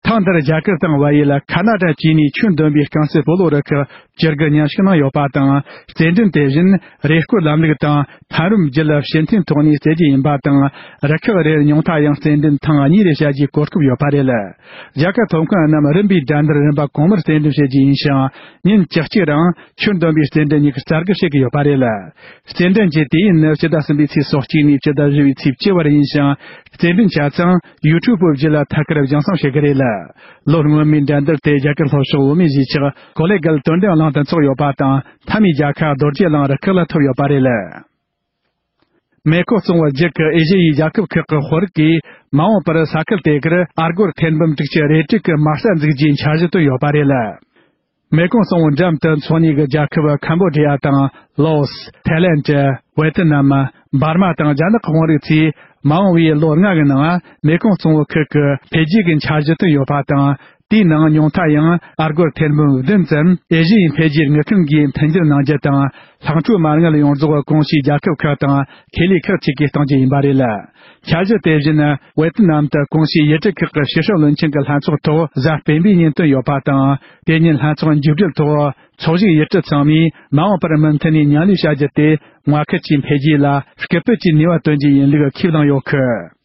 ཐེངས་འདིར་རྒྱ་གར་དང་བལ་ཡུལ། ཁ་ན་ཌ་བཅས་ནས་ཁྱོན་བསྡོམས་པའི་རྐང་རྩེད་སྤོ་ལོ་རུ་ཁག་བཅུ་དགུ་མཉམ་ཞུགས་གནང་ཡོད་པ་དང་། རྩེད་འགྲན་དེ་བཞིན་རེས་སྐོར་ལམ་ལུགས་དང་། ཕན་རུམ་བརྒྱུད་ཕྱིར་འཐེན་ཐོག་ནས་རྩེ་རྒྱུ་ཡིན་པ་དང་། རུ་ཁག་རེར་ཉུང་མཐའ་ཡང་རྩེད་འགྲན་ཐེངས་གཉིས་རེ་བྱ་རྒྱུའི་གོ་སྐབས་ཡོད་པ་རེད། རྒྱལ་ཁབ་ཐོབ་མཁན་རྣམས་རིམ་པས་འགྲན་བསྡུར་རིམ་པ་གོང་མར་རྩེད་འགྲན་བྱེད་རྒྱུ་ཡིན་ཞིང་། ཉིན་བཅུ་གཅིག་རིང་ཁྱོན་བསྡོམས་པའི་རྩེད་འགྲན་ཉི་ཤུ་རྩ་དགུ་བྱེད་ཀྱི་ཡོད་པ་རེད། རྩེད་འགྲན་གྱི་དུས་ཡུན་ནི་སྤྱི་ཟླ་གསུམ་པའི་ཚེས་སོ་གཅིག་ནས་སྤྱི་ཟླ་བཞི་བའི་ཚེས་བཅུ་བར་ཡིན་ཞིང་། རྩེད་འགྲན་ཆ་ཚང་ཡུ་ཊུབ་བརྒྱུད་ལ་ཐད་ཀར་རྒྱང་སྲིང་བྱེད་ཀྱི་རེད། ལོ་སྔོན་མའི་འགྲན་བསྡུར་དེ་རྒྱ་གར་ལྷོ་ཕྱོགས་བོད་མིའི་གཞིས་ཆགས་ཀོ་ལེ་གལ་དོན་ལྡན་གླིང་དུ་འཚོགས་ཡོད་པ་དང་། མཐའ་མའི་རྒྱལ་ཁ་རྡོ་རྗེ་གླིང་རུ་ཁག་ལ་ཐོབ་ཡོད་པ་རེད། མེ་ཀོང་གཙང་བོ་བརྒྱུད་ཀྱི་ཨེ་ཤེ་ཡའི་རྒྱལ་ཁབ་ཁག་གི་དཔོན་རིགས་ཀྱིས་མ་འོངས་པར་ས་ཁུལ་དེ་གར་ཨར་སྒོར་ཐེར་འབུམ་དྲུག་ཅུ་རེ་དྲུག་གི་མ་རྩ་འཛུགས་རྒྱུའི་འཆར་གཞི་བཏོན་ཡོད་པ་རེད། མེ་ཀོང་གཙང་བོའི་འགྲམ་དུ་འཚོ་གནས་ཀྱི་རྒྱལ་ཁབ་ཁམ་བོ་ཌི་ཡ་དང་ལའོ་སི། ཐའི་ལེན་ཌི། ཝེ་ཐི་ནམ། འབར་མ་དང་རྒྱ་ནག་གི་དཔོན་རིགས་ཚོས་མ་འོངས་པའི་ལོ་ལྔ་གི་ནང་མེ་ཀོང་གཙང་བོ་ཁུལ་གྱི་འཕེལ་རྒྱས་ཀྱི་འཆར་གཞི་བཏོན་ཡོད་པ་དང་། དེའི་ནང་ཉུང་མཐའ་ཡང་ཨར་སྒོར་ཐེར་འབུམ་བདུན་ཙམ་ཨེ་ཤེ་ཡའི་འཕེལ་རྒྱས་དངུལ་ཁང་གིས་མཐུན་འགྱུར་གནང་རྒྱུ་དང་། ལྷག་འཕྲོ་མ་དངུལ་ཡོངས་རྫོགས་གོང་ཞུས་རྒྱལ་ཁབ་ཁག་དང་ཁེ་ལས་ཁག་ཅིག་གིས་གཏོང་རྒྱུ་ཡིན་པ་རེད། འཆར་གཞི་དེ་བཞིན་ཝེ་ཐི་ནམ་དུ་གོང་ཞུས་ཡུལ་གྲུ་ཁག་གི་ཕྱི་སྲིད་བློན་ཆེན་གྱི་ལྷན་ཚོགས་ཐོག་གཟའ་སྤེན་པའི་ཉིན་བཏོན་ཡོད་པ་དང་། དེ་ཉིན་ལྷན་ཚོགས་མཇུག་སྒྲིལ་ཐོག་ཚོགས་ཞུགས་ཡུལ་གྲུ་ཚང་མས་མ་འོངས་པར་མུ་མཐུད་ནས་མཉམ་ལས་བྱ་རྒྱུ་དེ་མངའ་ཁུལ་གྱི་འཕེལ་རྒྱས་ལ་སྐུལ་སྤེལ་གྱི་ནུས་པ་བཏོན་རྒྱུ་ཡིན་ལུགས་ཁས་བླངས་ཡོད་ཁུལ།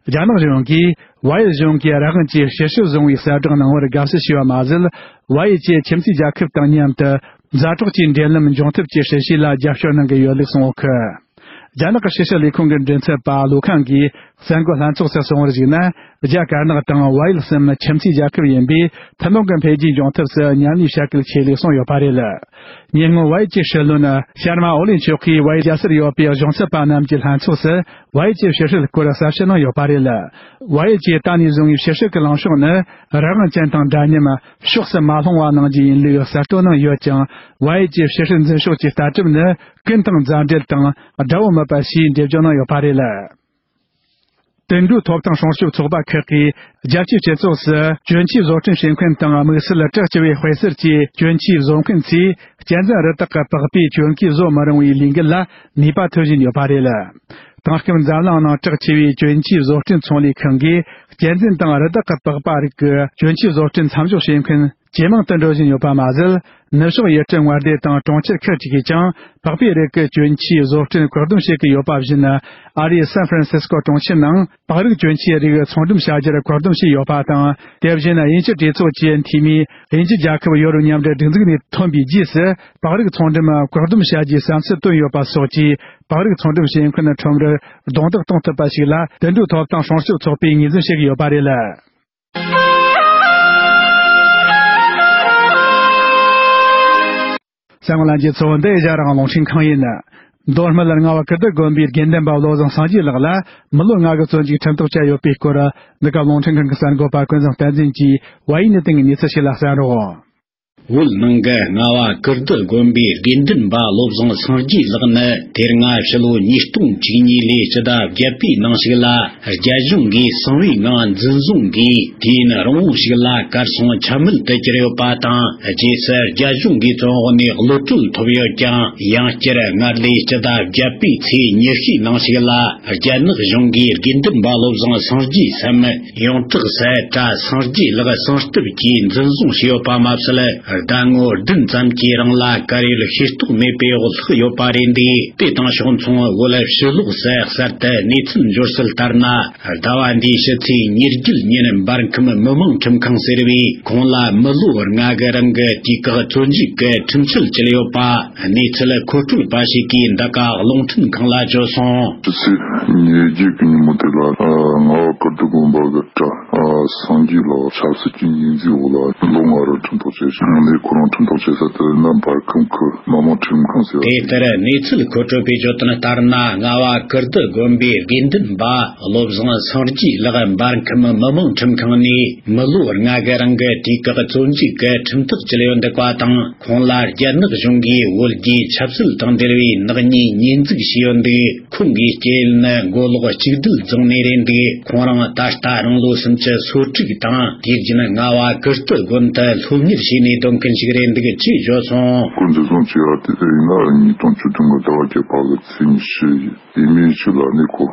རྒྱ་ནག་གཞུང་གིས་བལ་ཡུལ་གཞུང་གིས་རང་དབང་གི་ཕྱིར་བཤོལ་བཟུང་བའི་གསལ་བསྒྲགས་གནང་བར་དགའ་བསུ་ཞུས་པ་མ་ཟད། བལ་ཡུལ་གྱི་ཁྱིམ་མཚེས་རྒྱལ་ཁབ་དང་མཉམ་དུ་མཛའ་གྲོགས་ཀྱི་འབྲེལ་ལམ་འབྱུང་ཐབས་ཀྱི་སྲིད་བྱུས་ལ་རྒྱབ་སྐྱོར་གནང་གི་ཡོད་ལུགས་གསུངས་ཡོད་ཁུལ། རྒྱ་ནག་གི་ཕྱི་སྲིད་ལས་ཁུངས་ཀྱི་མགྲིན་ཚབ་པ་ལུའུ་ཁང་གིས་གསར་འགོད་ལྷན་ཚོགས་སུ་གསུངས་པར་གཞིགས་ན། རྒྱ་དཀར་ནག་དང་བལ་ཡུལ་གསུམ་ཁྱིམ་མཚེས་རྒྱལ་ཁབ་ཡིན་པས། ཐུན་མོང་གི་འཕེལ་རྒྱས་འབྱུང་ཐབས་སུ་མཉམ་ལས་བྱ་གལ་ཆེ་ལུགས་གསུངས་ཡོད་པ་རེད། ཉེ་སྔོན་བལ་ཡུལ་གྱི་སྲིད་བློན་ཤར་མ་ཨོ་ལི་མཆོག་གིས་བལ་ཡུལ་རྒྱལ་སར་ཡོད་པའི་གཞུང་ཚབ་པ་རྣམས་ཀྱི་ལྷན་ཚོགས་སུ། བལ་ཡུལ་གྱི་ཕྱི་སྲིད་སྐོར་གསལ་བཤད་གནང་ཡོད་པ་རེད། བལ་ཡུལ་གྱིས་ད་ནས་བཟུང་བའི་ཕྱི་སྲིད་ཀྱི་ལངས་ཕྱོགས་ནི། རང་དབང་ཅན་དང་འདྲ་མཉམ་ཕྱོགས་སུ་མ་ལྷུང་བ་གནང་རྒྱུ་ཡིན་ལུགས་གསལ་སྟོན་གནང་ཡོད་ཅིང་། བལ་ཡུལ་གྱི་ཕྱི་སྲིད་འཛིན་ཕྱོགས་ཀྱི་ལྟ་གྲུབ་ནི། ཀུན་དང་མཛའ་འབྲེལ་དང་དགྲ་བོ་མེད་པ་ཞེས་འགྲེལ་བརྗོད་གནང་ཡོད་པ་རེད། དུད་འགྲོའི་ཐོབ་ཐང་སྲུང་སྐྱོབ་ཚོགས་པ་ཁག་གིས་རྒྱལ་སྤྱིའི་སྤྱི་ཚོགས་སུ་གྱོན་ཆས་བཟོ་སྐྲུན་བྱེད་མཁན་དང་དམིགས་བསལ་བྲག་ཅི་བའི་དཔེ་གསར་གྱི་གྱོན་ཆས་བཟོ་མཁན་ཚོས་གཅན་གཟན་རི་དྭགས་ཀྱི་པགས་པས་གྱོན་གོས་བཟོ་མི་རུང་བའི་ལས་འགུལ་ལ་ནུས་པ་ཐོན་བཞིན་ཡོད་པ་རེད། དེང་སྐབས་འཛམ་གླིང་ནང་གྲགས་ཆེ་བའི་གྱོན་ཆས་བཟོ་སྐྲུན་ཚོང་ལས་ཁང་གིས་གཅན་གཟན་དང་རི་དྭགས་ཀྱི་པགས་པ་རིགས་ཀྱི་གྱོན་ཆས་བཟོ་སྐྲུན་མཚམས་འཇོག་བྱེད་མཁན་ཇེ་མང་དུ་འགྲོ་བཞིན་ཡོད་པ་མ་ཟད། ནུབ་ཕྱོགས་ཡུལ་གྲུ་མངའ་སྡེ་དང་གྲོང་ཁྱེར་ཁག་ཅིག་གིས་ཀྱང་པགས་པའི་རིགས་ཀྱི་གྱོན་ཆས་བཟོ་སྐྲུན་བཀག་སྡོམ་བྱེད་ཀྱི་ཡོད་པ་བཞིན། ཨ་རིའི་སན་ཧྥ་རན་སིས་ཀོ་གྲོང་ཁྱེར་ནང་པགས་རིགས་གྱོན་ཆས་རིགས་ཚོང་འགྲེམས་བྱ་རྒྱུར་བཀག་སྡོམ་བྱས་ཡོད་པ་དང་། དེ་བཞིན་དབྱིན་ཇི་གྲོས་ཚོགས་ཀྱི་འཐུས་མིས་དབྱིན་ཇི་རྒྱལ་ཁབ་ཡོ་རོབ་མཉམ་འབྲེལ་སྒྲིག་འཛུགས་ནས་ཐོན་པའི་རྗེས་སུ་པགས་རིགས་ཚོང་འགྲེམས་བཀག་སྡོམ་བྱ་རྒྱུའི་བསམ་ཚུལ་བཏོན་ཡོད་པ་སོགས་ཀྱིས་པགས་རིགས་ཚོང་འགྲེམས་བྱེད་མཁན་ཁྲོམ་རར་རྡུང་རྡེག་གཏོང་ཐུབ་པ་ཞིག་ལ་དུད་འགྲོའི་ཐོབ་ཐང་སྲུང་སྐྱོབ་ཚོགས་པས་ངོས་འཛིན་བྱེད་ཀྱི་ཡོད་པ་རེད། གསན་མཁན་ལྷན་རྒྱས་ཚོ། འདི་ཨེ་ཤ་ཡ་རང་དབང་རླུང་འཕྲིན་ཁང་ཡིན། མདོ་སྨད་རྔ་བ་ཀིརྟི་དགོན་པའི་དགེ་འདུན་པ་བློ་བཟང་སངས་རྒྱས་ལགས་ལ་མི་ལོ་ལྔ་གི་བཙོན་འཇུག་ཁྲིམས་ཐག་བཅད་ཡོད་པའི་སྐོར། འདི་ག་རླུང་འཕྲིན་ཁང་གི་གསར་འགོད་པ་ཀུན་བཟང་བསྟན་འཛིན་གྱིས་བལ་ཡུལ་ནས་བཏང་གི་གནས་ཚུལ་ཞིག་ལ་གསན་རོགས། བོད་ནང་གི་རྔ་བ་ཀིརྟི་དགོན་པའི་དགེ་འདུན་པ་བློ་བཟང་སངས་རྒྱས་ལགས་ནི། དེ་སྔ་ཕྱི་ལོ་ཉིས་སྟོང་བཅུ་གཉིས་ལོའི་སྤྱི་ཟླ་བརྒྱད་པའི་ནང་ཞིག་ལ། རྒྱ་གཞུང་གིས་གསང་བའི་ངང་འཛིན་བཟུང་གིས། དུས་ཡུན་རིང་བོ་ཞིག་ལ་གར་སོང་། འཁྱམ་མུད་དུ་གྱུར་ཡོད་པ་དང་། རྗེས་སུ་རྒྱ་གཞུང་གིས་བཙོན་འོག་ནས་གློད་གྲོལ་ཐོབ་ཡོད་ཀྱང་། ཡང་བསྐྱར་སྔར་ལོའི་སྤྱི་ཟླ་བརྒྱད་པའི་ཚེས་ཉི་ཤུའི་ནང་ཞིག་ལ། རྒྱ་ནག་གཞུང་གིས་དགེ་འདུན་པ་བློ་བཟང་སངས་རྒྱས་སམ། ཡོངས་གྲགས་སུ་གྲྭ་སངས་རྒྱས་ལགས་གསང་སྟབས་ཀྱིས་འཛིན་བཟུང་བྱས་ཡོད་པ་མ་ཟད། ཟླ་ངོ་བདུན་ཙམ་གྱི་རིང་ལ་གར་ཡོད་ཤེས་རྟོགས་མེད་པའི་འོག་ལྷག་ཡོད་པ་རེད་འདུག་དེ་དང་ཕྱོགས་མཚུངས། བོད་ཕྱི་ལོགས་སུ་གསར་དུ་གནས་ཚུལ་འབྱོར་གསལ་ལྟར་ན། ཟླ་བ་འདིའི་ཕྱི་ཚེས་ཉེར་བརྒྱད་ཉིན་འབར་ཁམས་མི་དམངས་ཁྲིམས་ཁང་ཟེར་བས། ཁོང་ལ་མི་ལོ་ལྔ་གི་རིང་གི་དུས་བཀག་བཙོན་འཇུག་གི་ཁྲིམས་ཆད་བཅད་ཡོད་པ། གནས་ཚུལ་མཁོ་སྤྲོད་པ་ཞིག་གིས་འདི་ག་རླུང་འཕྲིན་ཁང་ལ་བརྗོད་སོང་། ཕྱི་ཚེས་ཉེར་བརྒྱད་ཀྱི་ཉིན་མོ་དེ་ལ། ཨ། རྔ་བ་ཀིརྟི་དགོན་པ་གི་གྲྭ། ཨ། སངས་རྒྱས་ལགས་ཆབ་སྲིད་ཀྱི་ཉེས་འཛུགས་འོག་ལ་ལོ་ལྔ་རིང་ཁྲིམས་ཐག་བཅད་ཤིང་། ལས་ཁོ་རང་ཁྲིམས་ཐག་བཅད་ས་དེ་ན་འབར་ཁམས་ཁུལ་མི་དམངས་ཁྲིམས་ཁང་ཟེར་བ། དེ་ལྟར་གནས་ཚུལ་མཁོ་སྤྲོད་པས་བརྗོད་དོན་ལྟར་ན། རྔ་བ་ཀིར་ཏི་དགོན་པའི་དགེ་འདུན་པ་བློ་བཟང་སངས་རྒྱས་ལགས་འབར་ཁམས་མི་དམངས་ཁྲིམས་ཁང་ནས་མི་ལོ་ལྔ་གི་རིང་གི་དུས་བཀག་བཙོན་འཇུག་གི་ཁྲིམས་ཐག་བཅད་ཡོད་འདུག་པ་དང་། ཁོང་ལ་རྒྱ་ནག་གཞུང་གིས་བོད་རྒྱའི་ཆབ་སྲིད་དང་འབྲེལ་བའི་ནག་ཉེས་ཉེས་འཛུགས་བྱས་ཡོད་འདུག་ཁོང་གི་སྐྱེས་ཡུལ་ནི་མགོ་ལོག་གཅིག་སྒྲིལ་རྫོང་ནས་རེད་འདུག་ཁོང་རང་ད་ལྟ་རང་ལོ་སུམ་ཅུ་སོ་དྲུག་དང་། དུས་རྒྱུན་རྔ་བ་ཀིར་ཏི་དགོན་དུ་སློབ་གཉེར་བྱས་ནས་སྡོད་མཁན་ཞིག་རེད་འདུག་ཅེས་བརྗོད་སོང་། ཁོ་འཛིན་བཟུང་བྱས་པ་དེ་ཡིན་ན་ཉིས་སྟོང་བཅུ་བདུན་གི་ཟླ་བ་བརྒྱད་པ་གི་ཚེས་ཉི་ཤུ་ཡས་མས་ཆུ་ལ་ནི་ཁོ་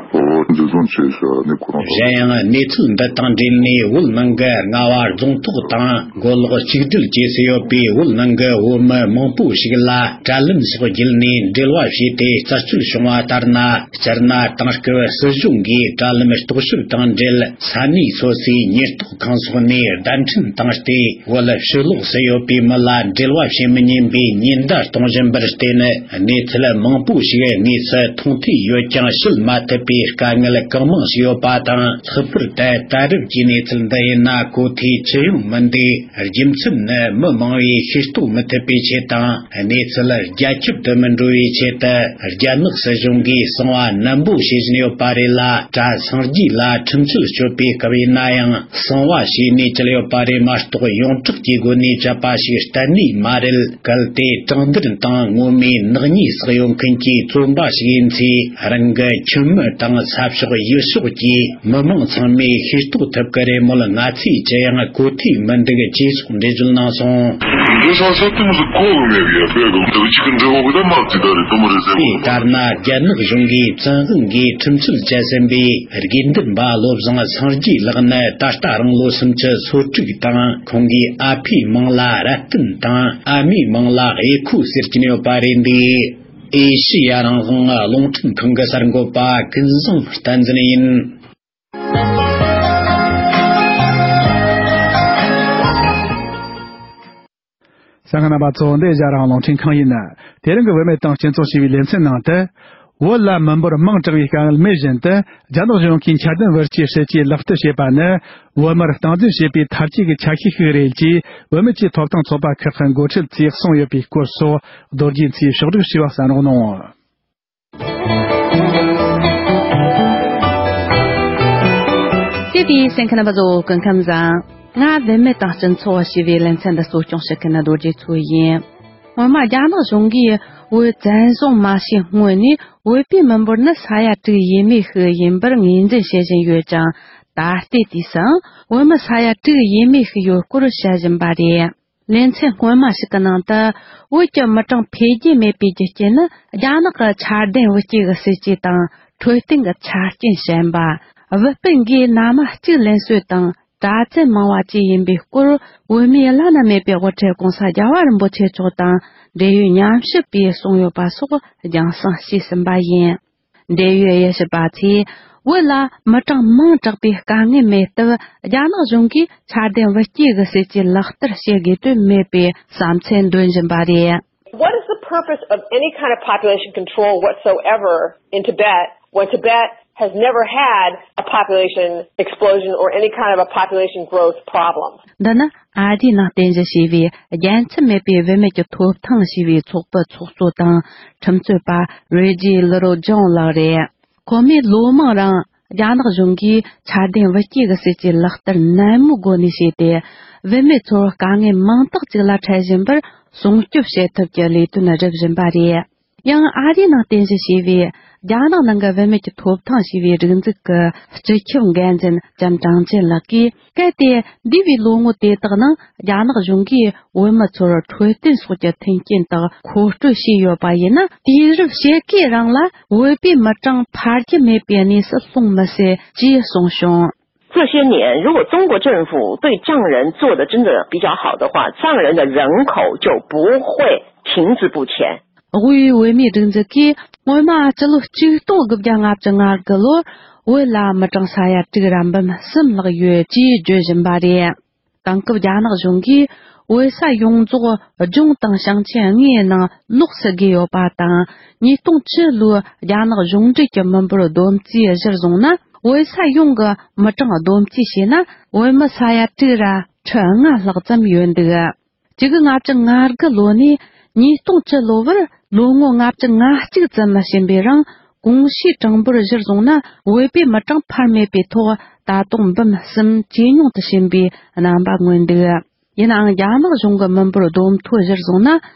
འཛིན་བཟུང་བྱས་ཤག་ནི་ཁོ་རང་། གཞན་ཡང་གནས་ཚུལ་འདི་དང་འབྲེལ་ནས། བོད་ནང་གི་རྔ་བ་རྫོང་ཐོག་དང་མགོ་ལོག་གཅིག་སྒྲིལ་བཅས་སུ་ཡོད་པའི་བོད་ནང་གི་བོད་མི་མང་པོ་ཞིག་ལ་དྲ་ལམ་སོགས་བརྒྱུད་ནས་འབྲེལ་བ་བྱས་ཏེ་རྩད་གཅོད་བྱུང་བ་ལྟར་ན། སྤྱིར་ན་དེང་སྐབས་སྲིད་གཞུང་གིས་དྲ་ལམ་རྟོག་ཞིབ་དང་འབྲེལ། ས་གནས་སོ་སོའི་ཉེན་རྟོག་ཁང་སོགས་ནས་བརྡ་འཕྲིན་བཏང་སྟེ། བོད་ཕྱི་ལོགས་སུ་ཡོད་པའི་མི་ལ་འབྲེལ་བ་བྱེད་མི་ཉན་པའི་ཉེན་བརྡ་གཏོང་བཞིན་པར་བརྟེན། གནས་ཚུལ་མང་པོ་ཞིག་དངོས་སུ་མཐོང་ཐོས་ཡོད་ཀྱང་། བཤད་མ་ཐུབ་པའི་དཀའ་ངལ་གང་མང་ཞིག་ཡོད་པ་དང་། ལྷག་པར་དུ་ད་རེབ་ཀྱི་གནས་ཚུལ་འདི་ཡིན་ན་གོ་ཐོས་ཅི་ཡང་མི་འདུག་རྒྱུ་མཚན་ནི། མི་མང་བས་ཤེས་རྟོགས་མི་ཐུབ་པའི་ཆེད་དང་། གནས་ཚུལ་རྒྱ་ཁྱབ་ཏུ་མི་འགྲོ་བའི་ཆེད་དུ། རྒྱ་ནག་སྲིད་གཞུང་གིས་གསང་བ་ནན་པོ་བྱེད་བཞིན་ཡོད་པ་རེད་ལ། གྲྭ་སངས་རྒྱས་ལ་ཁྲིམས་ཆད་གཅོད་པའི་སྐབས་ཡིན་ན་ཡང་། གསང་བ་བྱས་ནས་བཅད་ཡོད་པ་རེད་མ་གཏོགས། ཡོངས་གྲགས་ཀྱི་སྒོ་ནས་བཅད་པ་ཞིག་གཏན་ནས་མ་རེད། གལ་ཏེ་དྲང་བདེན་དང་ངོ་མའི་ནག་ཉེས་བསགས་ཡོད་མཁན་གྱི་བཙོན་པ་ཞིག་ཡིན་ཚེ། རང་གི་ཁྱིམ་མི་དང་ས་ཕྱོགས་ཡུལ་ཕྱོགས་ཀྱི་མི་མང་ཚང་མས་ཤེས་རྟོགས་ཐུབ་ཀྱི་རེད་མོད། ང་ཚོས་ཅི་ཡང་གོ་ཐོས་མི་འདུག་ཅེས་སོགས་འགྲེལ་བརྗོད་གནང་སོང་། འདི་ས་ས་ཏུམ་སུ་ཁོ་གི་མེད་ཡ་པའི་གི་འདུག་ཅིག་གི་འདྲི་བོ་གི་ད་མ་ཅི་ད་རེད་དུམ་རེད་ཟེར་གི། དེ་ལྟར་ན། རྒྱ་ནག་གཞུང་གིས་བཙན་དབང་གིས་ཁྲིམས་གཅོད་བྱས་ཟིན་པའི་དགེ་འདུན་པ་བློ་བཟང་སངས་རྒྱས་ལགས་ནི་ད་ལྟ་རང་ལོ་སུམ་ཅུ་སོ་དྲུག་དང་། ཁོང་གི་ཨ་ཕའི་མིང་ལ་རབ་བརྟན་དང་། ཨ་མའི་མིང་ལ་ཨེ་ཁུ་ཟེར་གྱིན་ཡོད་པ་རེད་འདུག་ཨེ་ཤི་ཡ་རང་དབང་རླུང་འཕྲིན་ཁང་གི་གསར་འགོད་པ་ཀུན་བཟང་བསྟན་འཛིན་ཡིན། གསན་མཁན་རྣམ་པ་ཚོ། འདི་ཨེ་ཤ་ཡ་རང་དབང་རླུང་འཕྲིན་ཁང་ཡིན། དེ་རིང་གི་བུད་མེད་དང་སྤྱི་ཚོགས་ཞེས་པའི་ལེ་ཚན་ནང་དུ། བོད་ལ་མི་འབོར་མང་དྲགས་པའི་དཀའ་ངལ་མེད་བཞིན་དུ། རྒྱ་ནག་གཞུང་གིས་འཆར་ལྡན་བུ་སྐྱེས་སྲིད་ཇུས་ལག་བསྟར་བྱེད་པ་ནི། བོད་མིར་སྟངས་འཛིན་བྱེད་པའི་མཐར་ཆད་ཀྱི་ཆ་ཤས་ཤིག་རེད་ཅེས། བུད་མེད་ཀྱི་ཐོབ་ཐང་ཚོགས་པ་ཁག་གི་འགོ་ཁྲིད་ཚོས་གསུངས་ཡོད་པའི་སྐོར་སོགས། རྡོ་རྗེ་མཚོས་ཕྱོགས་བསྒྲིགས་བྱས་པ་གསན་རོགས་གནང་། བཀྲ་ཤིས་བདེ་ལེགས། གསན་མཁན་རྣམ་པ་ཚོ་སྐུ་ཁམས་བཟང་། ང་བུད་མེད་དང་སྤྱི་ཚོགས་ཞེས་པའི་ལེ་ཚན་འདི་གཙོ་སྐྱོང་བྱེད་མཁན་རྡོ་རྗེ་མཚོ་ཡིན། སྔོན་མ་རྒྱ་ནག་གཞུང་གིས་བོད་བཙན་བཟུང་མ་བྱས་སྔོན་ནས། བོད་པའི་མི་འབོར་ནི་ས་ཡ་དྲུག་ཡས་མས་ཤིག་ཡིན་པར་ངོས་འཛིན་བྱེད་བཞིན་ཡོད་ཅིང་། ད་ལྟའི་དུས་སུའང་བོད་མི་ས་ཡ་དྲུག་ཡས་མས་ཤིག་ཡོད་སྐོར་བཤད་བཞིན་པ་རེད། ལེ་ཚན་སྔོན་མ་ཞིག་གི་ནང་དུ། བོད་ཀྱི་མི་གྲངས་འཕེལ་རྒྱས་མེད་པའི་རྒྱུ་རྐྱེན་ནི། རྒྱ་ནག་གི་འཆར་ལྡན་བུ་སྐྱེས་ཀྱི་སྲིད་ཇུས་དང་། འཕྲོད་བསྟེན་གྱི་ཆ་རྐྱེན་ཞན་པ། བུ་སྤུན་གྱིས་མནའ་མ་གཅིག་ལེན་སྲོལ་དང་། དྲག་རྩལ་མང་བ་བཅས་ཡིན་པའི་སྐོར། བོད་མིའི་བླ་ན་མེད་པའི་དབུ་ཁྲིད་༸གོང་ས་༸རྒྱལ་བ་རིན་པོ་ཆེ་མཆོག་དང་། འབྲེལ་ཡོད་ཉམས་ཞིབ་པས་གསུངས་ཡོད་པ་སོགས། རྒྱང་སྲིང་བྱས་ཟིན་པ་ཡིན། འབྲེལ་ཡོད་དབྱེ་ཞིབ་པ་ཚོས། བོད་ལ་མི་གྲངས་མང་དྲགས་པའི་དཀའ་ངལ་མེད་སྟབས། རྒྱ་ནག་གཞུང་གིས་འཆར་ལྡན་བུ་སྐྱེས་ཀྱི་སྲིད་ཇུས་ལག་བསྟར་བྱེད་དགོས་དོན་མེད་པའི་བསམ་ཚུལ་འདོན་བཞིན་པ་རེད། What is the purpose of any kind of population control whatsoever in Tibet when Tibet has never had a population explosion or any kind of a population growth problem? འདི་ནི་ ཨ་རིའི་ནང་རྟེན་གཞི་བྱས་པའི་རྒྱལ་མཚམས་མེད་པའི་བུད་མེད་ཀྱི་ཐོབ་ཐང་ཞེས་པའི་ཚོགས་པའི་ཚོགས་གཙོ་དང་ཁྲིམས་རྩོད་པ་རེ་ཇི་ལི་རོ་ཇོན་ལགས་རེད། ཁོ་མོས་ལོ་མང་རིང་རྒྱ་ནག་གཞུང་གིས་ཆ་ལྡན་བུ་སྐྱེས་ཀྱི་སྲིད་ཇུས་ལག་བསྟར་ནན་མོའི་སྒོ་ནས་བྱས་ཏེ། བུད་མེད་ཚོར་དཀའ་ངལ་མང་དག་ཅིག་ལ་འཕྲད་བཞིན་པར་སྲུང་སྐྱོབ་བྱེད་ཐབས་ཀྱི་ལས་དོན་སྒྲུབ་བཞིན་པ་རེད། ཡང་ཨ་རིའི་ནང་རྟེན་གཞི་བྱས་པའི་རྒྱ་ནག་ནང་གི་བུད་མེད་ཀྱི་ཐོབ་ཐང་ཞེས་པའི་སྒྲིག་འཛུགས་ཀྱི་སྤྱི་ཁྱབ་འགན་འཛིན་ལྕམ་ཀྲང་ཅན་ལགས་ཀྱིས། གལ་ཏེ་འདས་པའི་ལོ་ངོ་དེ་དག་ནང་རྒྱ་ནག་གཞུང་གིས་བོད་མི་ཚོར་འཕྲོད་བསྟེན་སོགས་ཀྱི་མཐུན་རྐྱེན་དག་མཁོ་སྤྲོད་བྱས་ཡོད་པ་ཡིན་ན། དུས་རབས་ཕྱེད་ཀའི་རིང་ལ་བོད་པའི་མི་གྲངས་འཕར་རྒྱུ་མེད་པའི་གནས་སུ་ལྷུང་མི་སྲིད་ཅེས་གསུངས་བྱུང་། 这些年，如果中国政府对藏人做的真的比较好的话，藏人的人口就不会停滞不前。 དབུས་བོད་མིའི་སྒྲིག་འཛུགས་ཀྱིས་སྔོན་མ་སྤྱི་ལོ་ཆིག་སྟོང་དགུ་བརྒྱ་ལྔ་བཅུ་ང་དགུ་ལོར་བོད་ལ་མི་གྲངས་ས་ཡ་དྲུག་ར་འབུམ་གསུམ་ལྷག་ཡོད་ཅེས་བརྗོད་བཞིན་པ་རེད། དེང་སྐབས་རྒྱ་ནག་གཞུང་གིས་བོད་ས་ཡོངས་རྫོགས་ལྗོངས་དང་ཞིང་ཆེན་ལྔའི་ནང་ལོགས་སུ་བགོས་ཡོད་པ་དང་། ཉིས་སྟོང་བཅུ་ལོའི་རྒྱ་ནག་གཞུང་འབྲེལ་གྱི་མི་འབོར་བསྡོམས་རྩིས་གཞིར་བཟུང་ན། བོད་ས་ཡོངས་ཀྱི་མི་གྲངས་བསྡོམས་རྩིས་བྱས་ན། བོད་མི་ས་ཡ་དྲུག་ར་ཁྲི་ལྔ་ལྷག་ཙམ་ཡོད་འདུག། ཆིག་སྟོང་དགུ་བརྒྱ་ལྔ་བཅུ་ང་དགུ་ལོ་ནས་ཉིས་སྟོང་བཅུ་ལོ་བར་ལོ་ངོ་ལྔ་བཅུ་ང་གཅིག་ཙམ་ཕྱིན་པའི་རིང་། གོང་ཞུས་གྲངས་འབོར་གཞིར་བཟུང་ན། བོད་པའི་མི་གྲངས་འཕར་མེད་པའི་ཐོག་ད་དུང་འབུམ་གསུམ་ཇེ་ཉུང་དུ་ཕྱིན་པའི་རྣམ་པ་མངོན་འདུག། ཡིན་ནའང་རྒྱ་ནག་གཞུང་གི་མི་འབོར་བསྡོམས་ཐོ་གཞིར་བཟུང་ན།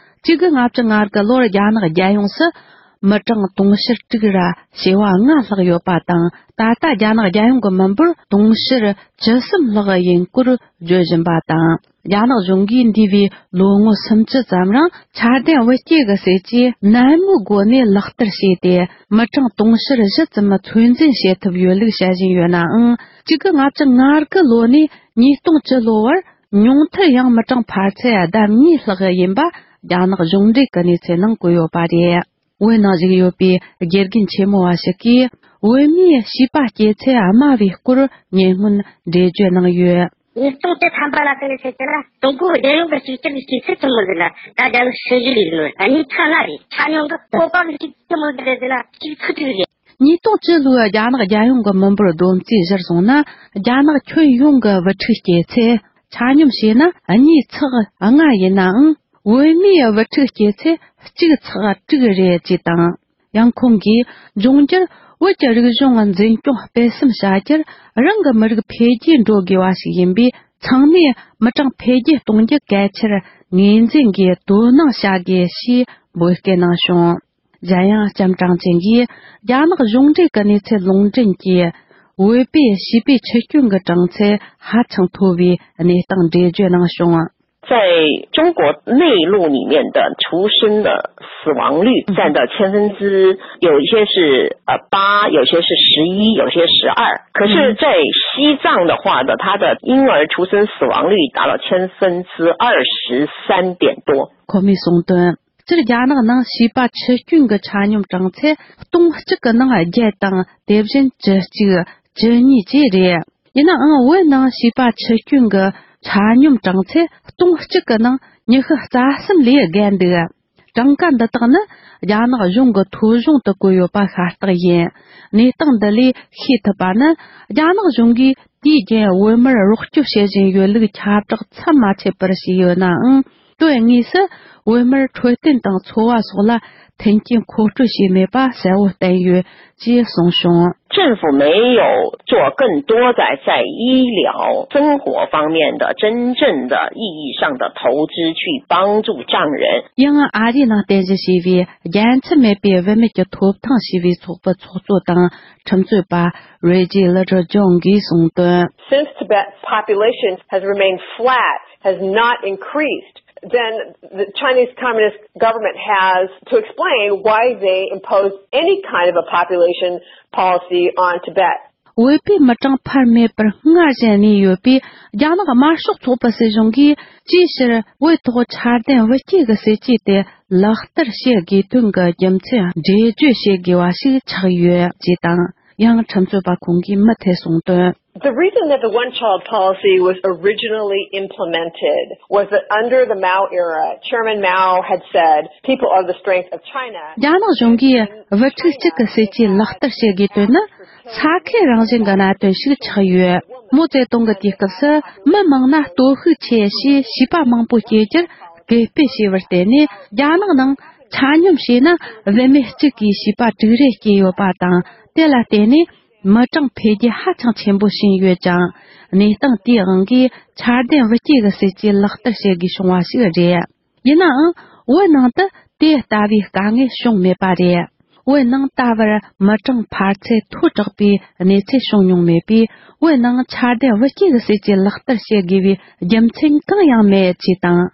ཆིག་སྟོང་དགུ་བརྒྱ་ལྔ་བཅུ་ང་དགུ་ལོར་རྒྱ་ནག་རྒྱལ་ཡོངས་སུ་མི་གྲངས་དུང་ཕྱུར་དྲུག་ར་བྱེ་བ་ལྔ་ལྷག་ཡོད་པ་དང་། ད་ལྟ་རྒྱ་ནག་རྒྱལ་ཡོངས་ཀྱི་མི་འབོར་དུང་ཕྱུར་བཅུ་གསུམ་ལྷག་ཡིན་སྐོར་བརྗོད་བཞིན་པ་དང་། རྒྱ་ནག་གཞུང་གིས་འདས་པའི་ལོ་ངོ་སུམ་ཅུ་ཙམ་རིང་ཆ་ལྡན་བུ་སྐྱེས་ཀྱི་སྲིད་ཇུས་ནན་མོའི་སྒོ་ནས་ལག་བསྟར་བྱས་ཏེ། མི་གྲངས་དུང་ཕྱུར་བཞི་ཙམ་ཚོད་འཛིན་བྱེད་ཐུབ་ཡོད་ལུགས་བཤད་བཞིན་ཡོད་ནའང་། ཆིག་སྟོང་དགུ་བརྒྱ་ལྔ་བཅུ་ང་དགུ་ལོ་ནས་ཉིས་སྟོང་བཅུ་ལོ་བར་ཉུང་མཐར་ཡང་མི་གྲངས་འཕར་ཚད་ལྡབ་གཉིས་ལྷག་ཡིན་པ་རྒྱ་ནག་གཞུང་འབྲེལ་གྱི་གནས་ཚུལ་ནང་བཀོད་ཡོད་པ་རེད། བོད་ནང་བཞུགས་ཡོད་པའི་དགེ་རྒན་ཆེན་མོ་བ་ཞིག་གིས། བོད་མིའི་བྱིས་པ་སྐྱེ་ཚད་དམའ་བའི་སྐོར་ཉེ་སྔོན་འགྲེལ་བརྗོད་གནང་ཡོད། ཉིས་སྟོང་བཅུ་ཐམ་པ་ལ་བལྟས་ནས་བཤད་ན། ཀྲུང་གོ་རྒྱལ་ཡོངས་ཀྱི་གཅིག་གྱུར་གྱི་སྐྱེ་ཚུལ་ཆེན་མོ་ཟེར་ན། ད་རྒྱལ་ལོ་ཤུ་བཞི་ལས་ནོ་གཉིས་ཁྲ་ལྔ་རེད། ཆ་སྙོམས་ཀྱི་བོད་པ་གི་གཅིག་ཆེན་མོ་ཟེར་ན་གཅིག་ཚུད་ཅིག་རེད། ཉིས་སྟོང་བཅུ་ལོའི་རྒྱ་ནག་རྒྱལ་ཡོངས་ཀྱི་མི་འབོར་བསྡོམས་རྩིས་གཞིར་བཟུང་ན། རྒྱ་ནག་ཁྱོན་ཡོངས་ཀྱི་བུ་ཕྲུག་སྐྱེ་ཚད་ཆ་སྙོམས་བྱས་ན་གཉིས་ཚེག་ལྔ་ཡིན་ནའང་། བོད་མིའི་བུ་ཕྲུག་སྐྱེ་ཚད་གཅིག་ཚེག་དྲུག་རེད་ཅེས་དང་། ཡང་ཁོང་གིས། འབྱུང་འགྱུར་བོད་ཀྱི་རིག་གཞུང་འཛིན་སྐྱོང་སྤེལ་གསུམ་བྱ་རྒྱུར་རང་གི་མི་རིགས་འཕེལ་རྒྱས་འགྲོ་དགོས་པ་ཞིག་ཡིན་པས། ཚང་མས་མི་གྲངས་འཕེལ་རྒྱས་གཏོང་རྒྱུ་གལ་ཆེར་ངོས་འཛིན་གྱིས་དོ་སྣང་བྱ་དགོས་ཞེས་འབོད་སྐུལ་གནང་བྱུང་། གཞན་ཡང་ལྕམ་ཀྲང་ཅན་གྱིས་རྒྱ་ནག་གཞུང་འབྲེལ་གྱི་གནས་ཚུལ་ལུང་འདྲེན་གྱིས། བོད་པའི་བྱིས་པའི་འཆི་སྐྱོན་གྱི་གྲངས་ཚད་ཧ་ཅང་མཐོ་བའི་གནས་སྟངས་འགྲེལ་བརྗོད་གནང་བྱུང་། 在中国内陆里面的出生的死亡率占到千分之，有一些是呃八，有些是十一，有些十二。可是，在西藏的话呢，它的婴儿出生死亡率达到千分之二十三点多。 ཁོ་མོས་གསུངས་དོན། སྤྱིར་རྒྱ་ནག་ནང་བྱིས་པ་འཆི་སྐྱོན་གྱི་ཆ་སྙོམས་གྲངས་ཚད་སྟོང་གཅིག་གི་ནང་བརྒྱད་དང་། དེ་བཞིན་བཅུ་གཅིག་བཅུ་གཉིས་བཅས་རེད། ཡིན་ནའང་བོད་ནང་བྱིས་པ་འཆི་སྐྱོན་གྱི་ཆ་སྙོམས་གྲངས་ཚད་སྟོང་གཅིག་གི་ནང་ཉི་ཤུ་རྩ་གསུམ་ལས་བརྒལ་འདུག། གྲངས་ཀ་འདི་དག་ནི་རྒྱ་ནག་གཞུང་གི་ཐོ་གཞུང་དུ་བཀོད་ཡོད་པ་ཤ་སྟག་ཡིན། གནས་སྟངས་འདི་ལས་ཤེས་ཐུབ་པ་ནི། རྒྱ་ནག་གཞུང་གིས་དུས་རྒྱུན་བོད་མིར་རོགས་སྐྱོབ་བྱེད་བཞིན་ཡོད་ལུགས་ཁྱབ་བསྒྲགས་མཚམས་མ་ཆད་པར་བྱས་ཡོད་ནའང་། དོན་དངོས་སུ་བོད་མིར་འཕྲོད་བསྟེན་དང་འཚོ་བ་སོགས་ལ་མཐུན་རྐྱེན་མཁོ་སྤྲོད་བྱས་མེད་པ་གསལ་བོ་བསྟན་ཡོད་ཅེས་གསུངས་བྱུང་། 政府没有做更多在在医疗生活方面的真正的意义上的投资，去帮助藏人。 ཡང་ཨ་རིའི་ནང་རྟེན་གཞི་བྱས་པའི་རྒྱལ་མཚམས་མེད་པའི་བུད་མེད་ཀྱི་ཐོབ་ཐང་ཞེས་པའི་ཚོགས་པའི་ཚོགས་གཙོ་དང་ཁྲིམས་རྩོད་པ་རེ་ཇི་ལི་ཏྲ་ཇོན་གྱིས་གསུངས་དོན། Since Tibet's population has remained flat, has not increased, then the Chinese Communist government has to explain why they impose any kind of a population policy on Tibet. བོད་པའི་མི་གྲངས་འཕར་མེད་པར་སྔར་བཞིན་གནས་ཡོད་པས། རྒྱ་ནག་དམར་ཤོག་ཚོགས་པའི་སྲིད་གཞུང་གིས་ཅིའི་ཕྱིར་བོད་ཐོག་ཆ་ལྡན་བུ་སྐྱེས་ཀྱི་སྲིད་ཇུས་དེ་ལག་བསྟར་བྱེད་དགོས་དོན་གྱི་རྒྱུ་མཚན་འགྲེལ་བརྗོད་བྱེད་དགོས་པ་ཞིག་ཆགས་ཡོད་ཅེས་དང་། ཡང་ཁྲིམས་རྩོད་པ་ཁོང་གིས་མུ་མཐུད་གསུངས་དོན། The reason that the one-child policy was originally implemented was that under the Mao era, Chairman Mao had said, "People are the strength of China." རྒྱ་ནག་གཞུང་གིས་བུ་ཕྲུག་གཅིག་གི་སྲིད་ཇུས་ལག་བསྟར་བྱེད་དགོས་དོན་ནི་ས་ཁུལ་རང་བཞིན་གྱི་གནད་དོན་ཞིག་ཆགས་ཡོད། མའོ་ཙེ་ཏུང་གིས་དེའི་སྐབས་སུ་མི་མང་ན་སྟོབས་ཤུགས་ཆེ་ཞེས་བྱིས་པ་མང་པོ་སྐྱེ་རྒྱུར་སྐུལ་སྤེལ་བྱས་པར་བརྟེན་ནས། རྒྱ་ནག་ནང་ཆ་སྙོམས་བྱས་ན་བུད་མེད་གཅིག་གིས་བྱིས་པ་དྲུག་རེ་སྐྱེས་ཡོད་པ་དང་། དེ་ལ་བརྟེན་ནས་མི་གྲངས་འཕེལ་རྒྱས་ཧ་ཅང་ཆེན་པོ་ཕྱིན་ཡོད་ཅིང་། གནས་སྟངས་དེའི་དབང་གིས་འཆར་ལྡན་བུ་སྐྱེས་ཀྱི་སྲིད་ཇུས་ལག་བསྟར་བྱེད་དགོས་བྱུང་བ་ཞིག་རེད། ཡིན་ནའང་། བོད་ནང་དུ་དེ་ལྟ་བུའི་དཀའ་ངལ་བྱུང་མེད་པ་རེད། བོད་ནང་ད་བར་མི་གྲངས་འཕར་ཚད་མཐོ་དྲགས་པའི་གནས་ཚུལ་བྱུང་མྱོང་མེད་པས། བོད་ནང་འཆར་ལྡན་བུ་སྐྱེས་ཀྱི་སྲིད་ཇུས་ལག་བསྟར་བྱེད་དགོས་པའི་རྒྱུ་མཚན་གང་ཡང་མེད་ཅེས་དང་།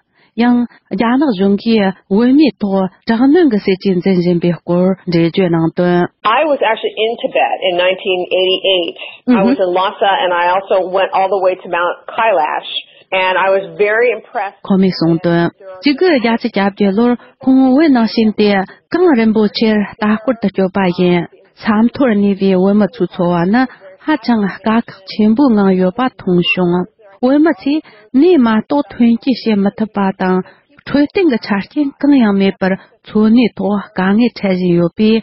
ཡང་། རྒྱ་ནག་གཞུང་གིས་བོད་མིའི་ཐོག་དྲག་གནོན་གྱི་སྲིད་ཇུས་འཛིན་བཞིན་པའི་སྐོར་འགྲེལ་བརྗོད་གནང་དོན། I was actually in Tibet in nineteen eighty-eight. I was in Lhasa and I also went all the way to Mount Kailash. And I was very impressed. ཁོ་མོས་གསུངས་དོན། གཅིག་དགུ་བརྒྱད་ཅུ་གྱ་བརྒྱད་ལོར་ཁོང་བོད་ནང་ཕྱིན་ཏེ་གངས་རིན་པོ་ཆེར་ལྟ་སྐོར་དུ་བསྐྱོད་པ་ཡིན། ས་མཐོར་གནས་པའི་བོད་མི་ཚོའི་འཚོ་བ་ནི་ཧ་ཅང་དཀའ་ཁག་ཆེན་པོའི་ངང་ཡོད་པ་མཐོང་བྱུང་། བོད་མི་ཚོས་གནས་མ་གཏོགས་ཐོན་སྐྱེད་བྱེད་མི་ཐུབ་པ་དང་། འཕྲོད་བསྟེན་གྱི་ཆ་རྐྱེན་གང་ཡང་མེད་པར་འཚོ་གནས་ཐོག་དཀའ་ངལ་འཕྲད་བཞིན་ཡོད་པས།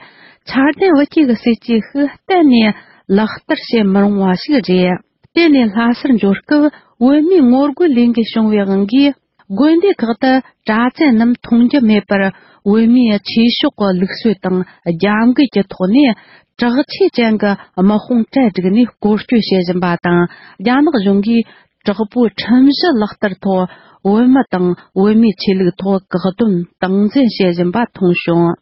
འཆར་ལྡན་བུ་སྐྱེས་ཀྱི་སྲིད་ཇུས་ཤིག་གཏན་ནས་ལག་བསྟར་བྱེད་མི་རུང་བ་ཞིག་རེད། དེ་ནས་ལྷ་སར་འབྱོར་སྐབས་བོད་མིའི་ངོ་རྒོལ་ལས་འགུལ་བྱུང་བའི་དབང་གིས། དགོན་སྡེ་ཁག་ཏུ་གྲྭ་བཙུན་རྣམས་མཐོང་རྒྱུ་མེད་པར། བོད་མིའི་ཆོས་ཕྱོགས་ཀྱི་ལུགས་སྲོལ་དང་རྒྱབ་འགལ་གྱི་ཐོག་ནས། དྲག་ཆས་ཅན་གྱི་དམག་དཔུང་གྲལ་བསྒྲིགས་ནས་སྐོར་སྐྱོད་བྱེད་བཞིན་པ་དང་། རྒྱ་ནག་གཞུང་གིས་དྲག་པོའི་ཁྲིམས་གཞི་ལག་བསྟར་ཐོག་བོད་མི་དང་བོད་མིའི་ཆོས་ལུགས་ཐོག་བཀག་སྡོམ་སྟངས་འཛིན་བྱེད་བཞིན་པ་མཐོང་བྱུང་།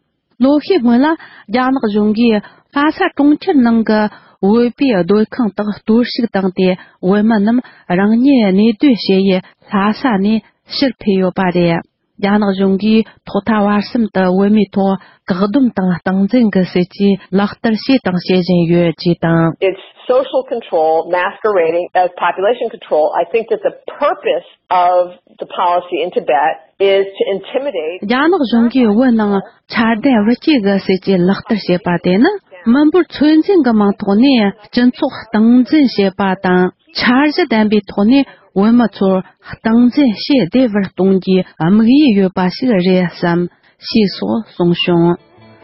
ལོ་ཤས་སྔོན་ལ་རྒྱ་ནག་གཞུང་གིས་ལྷ་ས་གྲོང་ཁྱེར་ནང་གི་བོད་པའི་སྡོད་ཁང་དག་གཏོར་བཤིག་བཏང་སྟེ། བོད་མི་རྣམས་རང་ཉིད་གནས་སྡོད་བྱེད་ཡུལ་ལྷ་ས་ནས་ཕྱིར་ཕུད་ཡོད་པ་རེད། རྒྱ་ནག་གཞུང་གིས་ཐོག་མཐའ་བར་གསུམ་དུ་བོད་མིའི་ཐོག་བཀག་སྡོམ་དང་སྟངས་འཛིན་གྱི་སྲིད་ཇུས་ལག་བསྟར་བྱས་དང་བྱེད་བཞིན་ཡོད་ཅེས་དང་། It's social control masquerading as population control. I think that the purpose of the policy in Tibet is to intimidate. རྒྱ་ནག་གཞུང་གིས་བོད་ནང་འཆར་ལྡན་བུ་སྐྱེས་ཀྱི་སྲིད་ཇུས་ལག་བསྟར་བྱེད་པ་དེ་ནི། མི་འབོར་ཚོད་འཛིན་གྱི་མིང་ཐོག་ནས་སྤྱི་ཚོགས་སྟངས་འཛིན་བྱེད་པ་དང་། འཆར་གཞི་ལྡན་པའི་ཐོག་ནས་བོད་མི་ཚོར་སྟངས་འཛིན་བྱེད་བདེ་བར་གཏོང་རྒྱུའི་དམིགས་ཡུལ་ཡོད་པ་ཞིག་རེད་བསམ། ཞེས་སོགས་གསུངས་བྱུང་།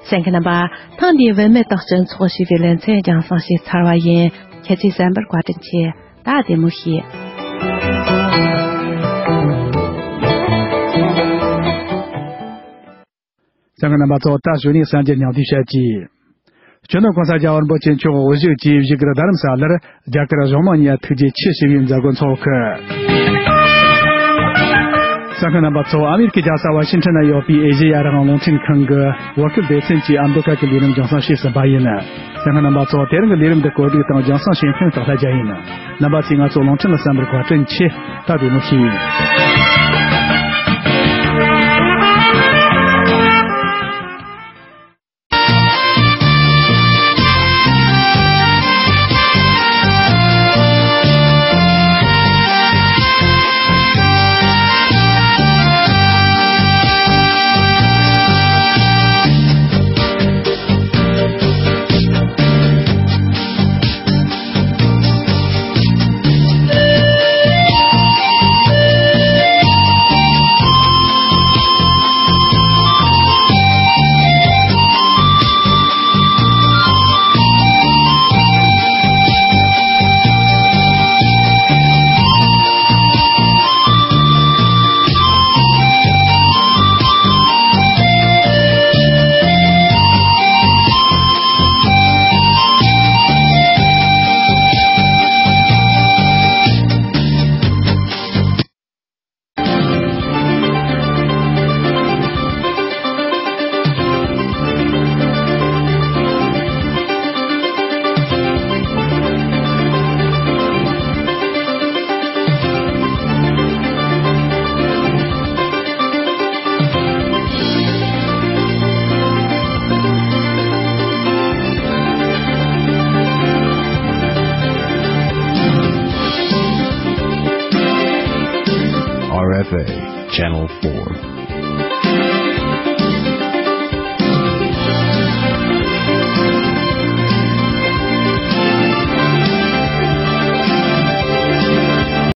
གསན་མཁན་རྣམ་པ། ཐེངས་འདིའི་བུད་མེད་དང་སྤྱི་ཚོགས་ཞེས་པའི་ལེ་ཚན་རྒྱང་སྲིང་བྱས་ཚར་བ་ཡིན། ཁྱེད་ཚོས་གསན་པར་བཀའ་དྲིན་ཆེ། ད་བདེ་མོ་བྱོས། གསན་མཁན་རྣམ་པ་ཚོ། ད་གཞུག་ནས་གསར་འགྱུར་ཉམས་བསྡུས་བྱ་རྒྱུ། སྤྱི་ནོར་གོང་ས་རྒྱལ་བ་རིན་པོ་ཆེ་མཆོག་དབུ་བཞུགས་ཀྱིས་བཞུགས་སྒར་རྡ་རམ་ས་ལར་རྒྱ་གར་གཞུང་མང་གཉིས་ཐུགས་རྗེ་ཆེ་ཞུ་བའི་མཛད་སྒོ་འཚོགས་ཁུལ། གསན་མཁན་རྣམ་པ་ཚོ། ཨ་མེ་རི་ཁའི་རྒྱལ་ས་ཝ་ཤིང་ཊོན་ན་ཡོད་པའི་ཨེ་ཤེ་ཡ་རང་དབང་རླུང་འཕྲིན་ཁང་གི་བོད་སྐད་སྡེ་ཚན་གྱིས་ཨ་མདོ་ཁ་གི་ལས་རིམ་རྒྱང་སྲིང་བྱས་ཟིན་པ་ཡིན། གསན་མཁན་རྣམ་པ་ཚོ། དེ་རིང་གི་ལས་རིམ་འདི་བཀོད་སྒྲིག་དང་རྒྱང་སྲིང་བྱེད་མཁན་སྟག་ལྷ་རྒྱལ་ཡིན། རྣམ་པ་ཚོས་ང་ཚོ་རླུང་འཕྲིན་ལ་གསན་པར་བཀའ་དྲིན་ཆེ། ད་བདེ་མོ་བྱོས། R F A Channel four.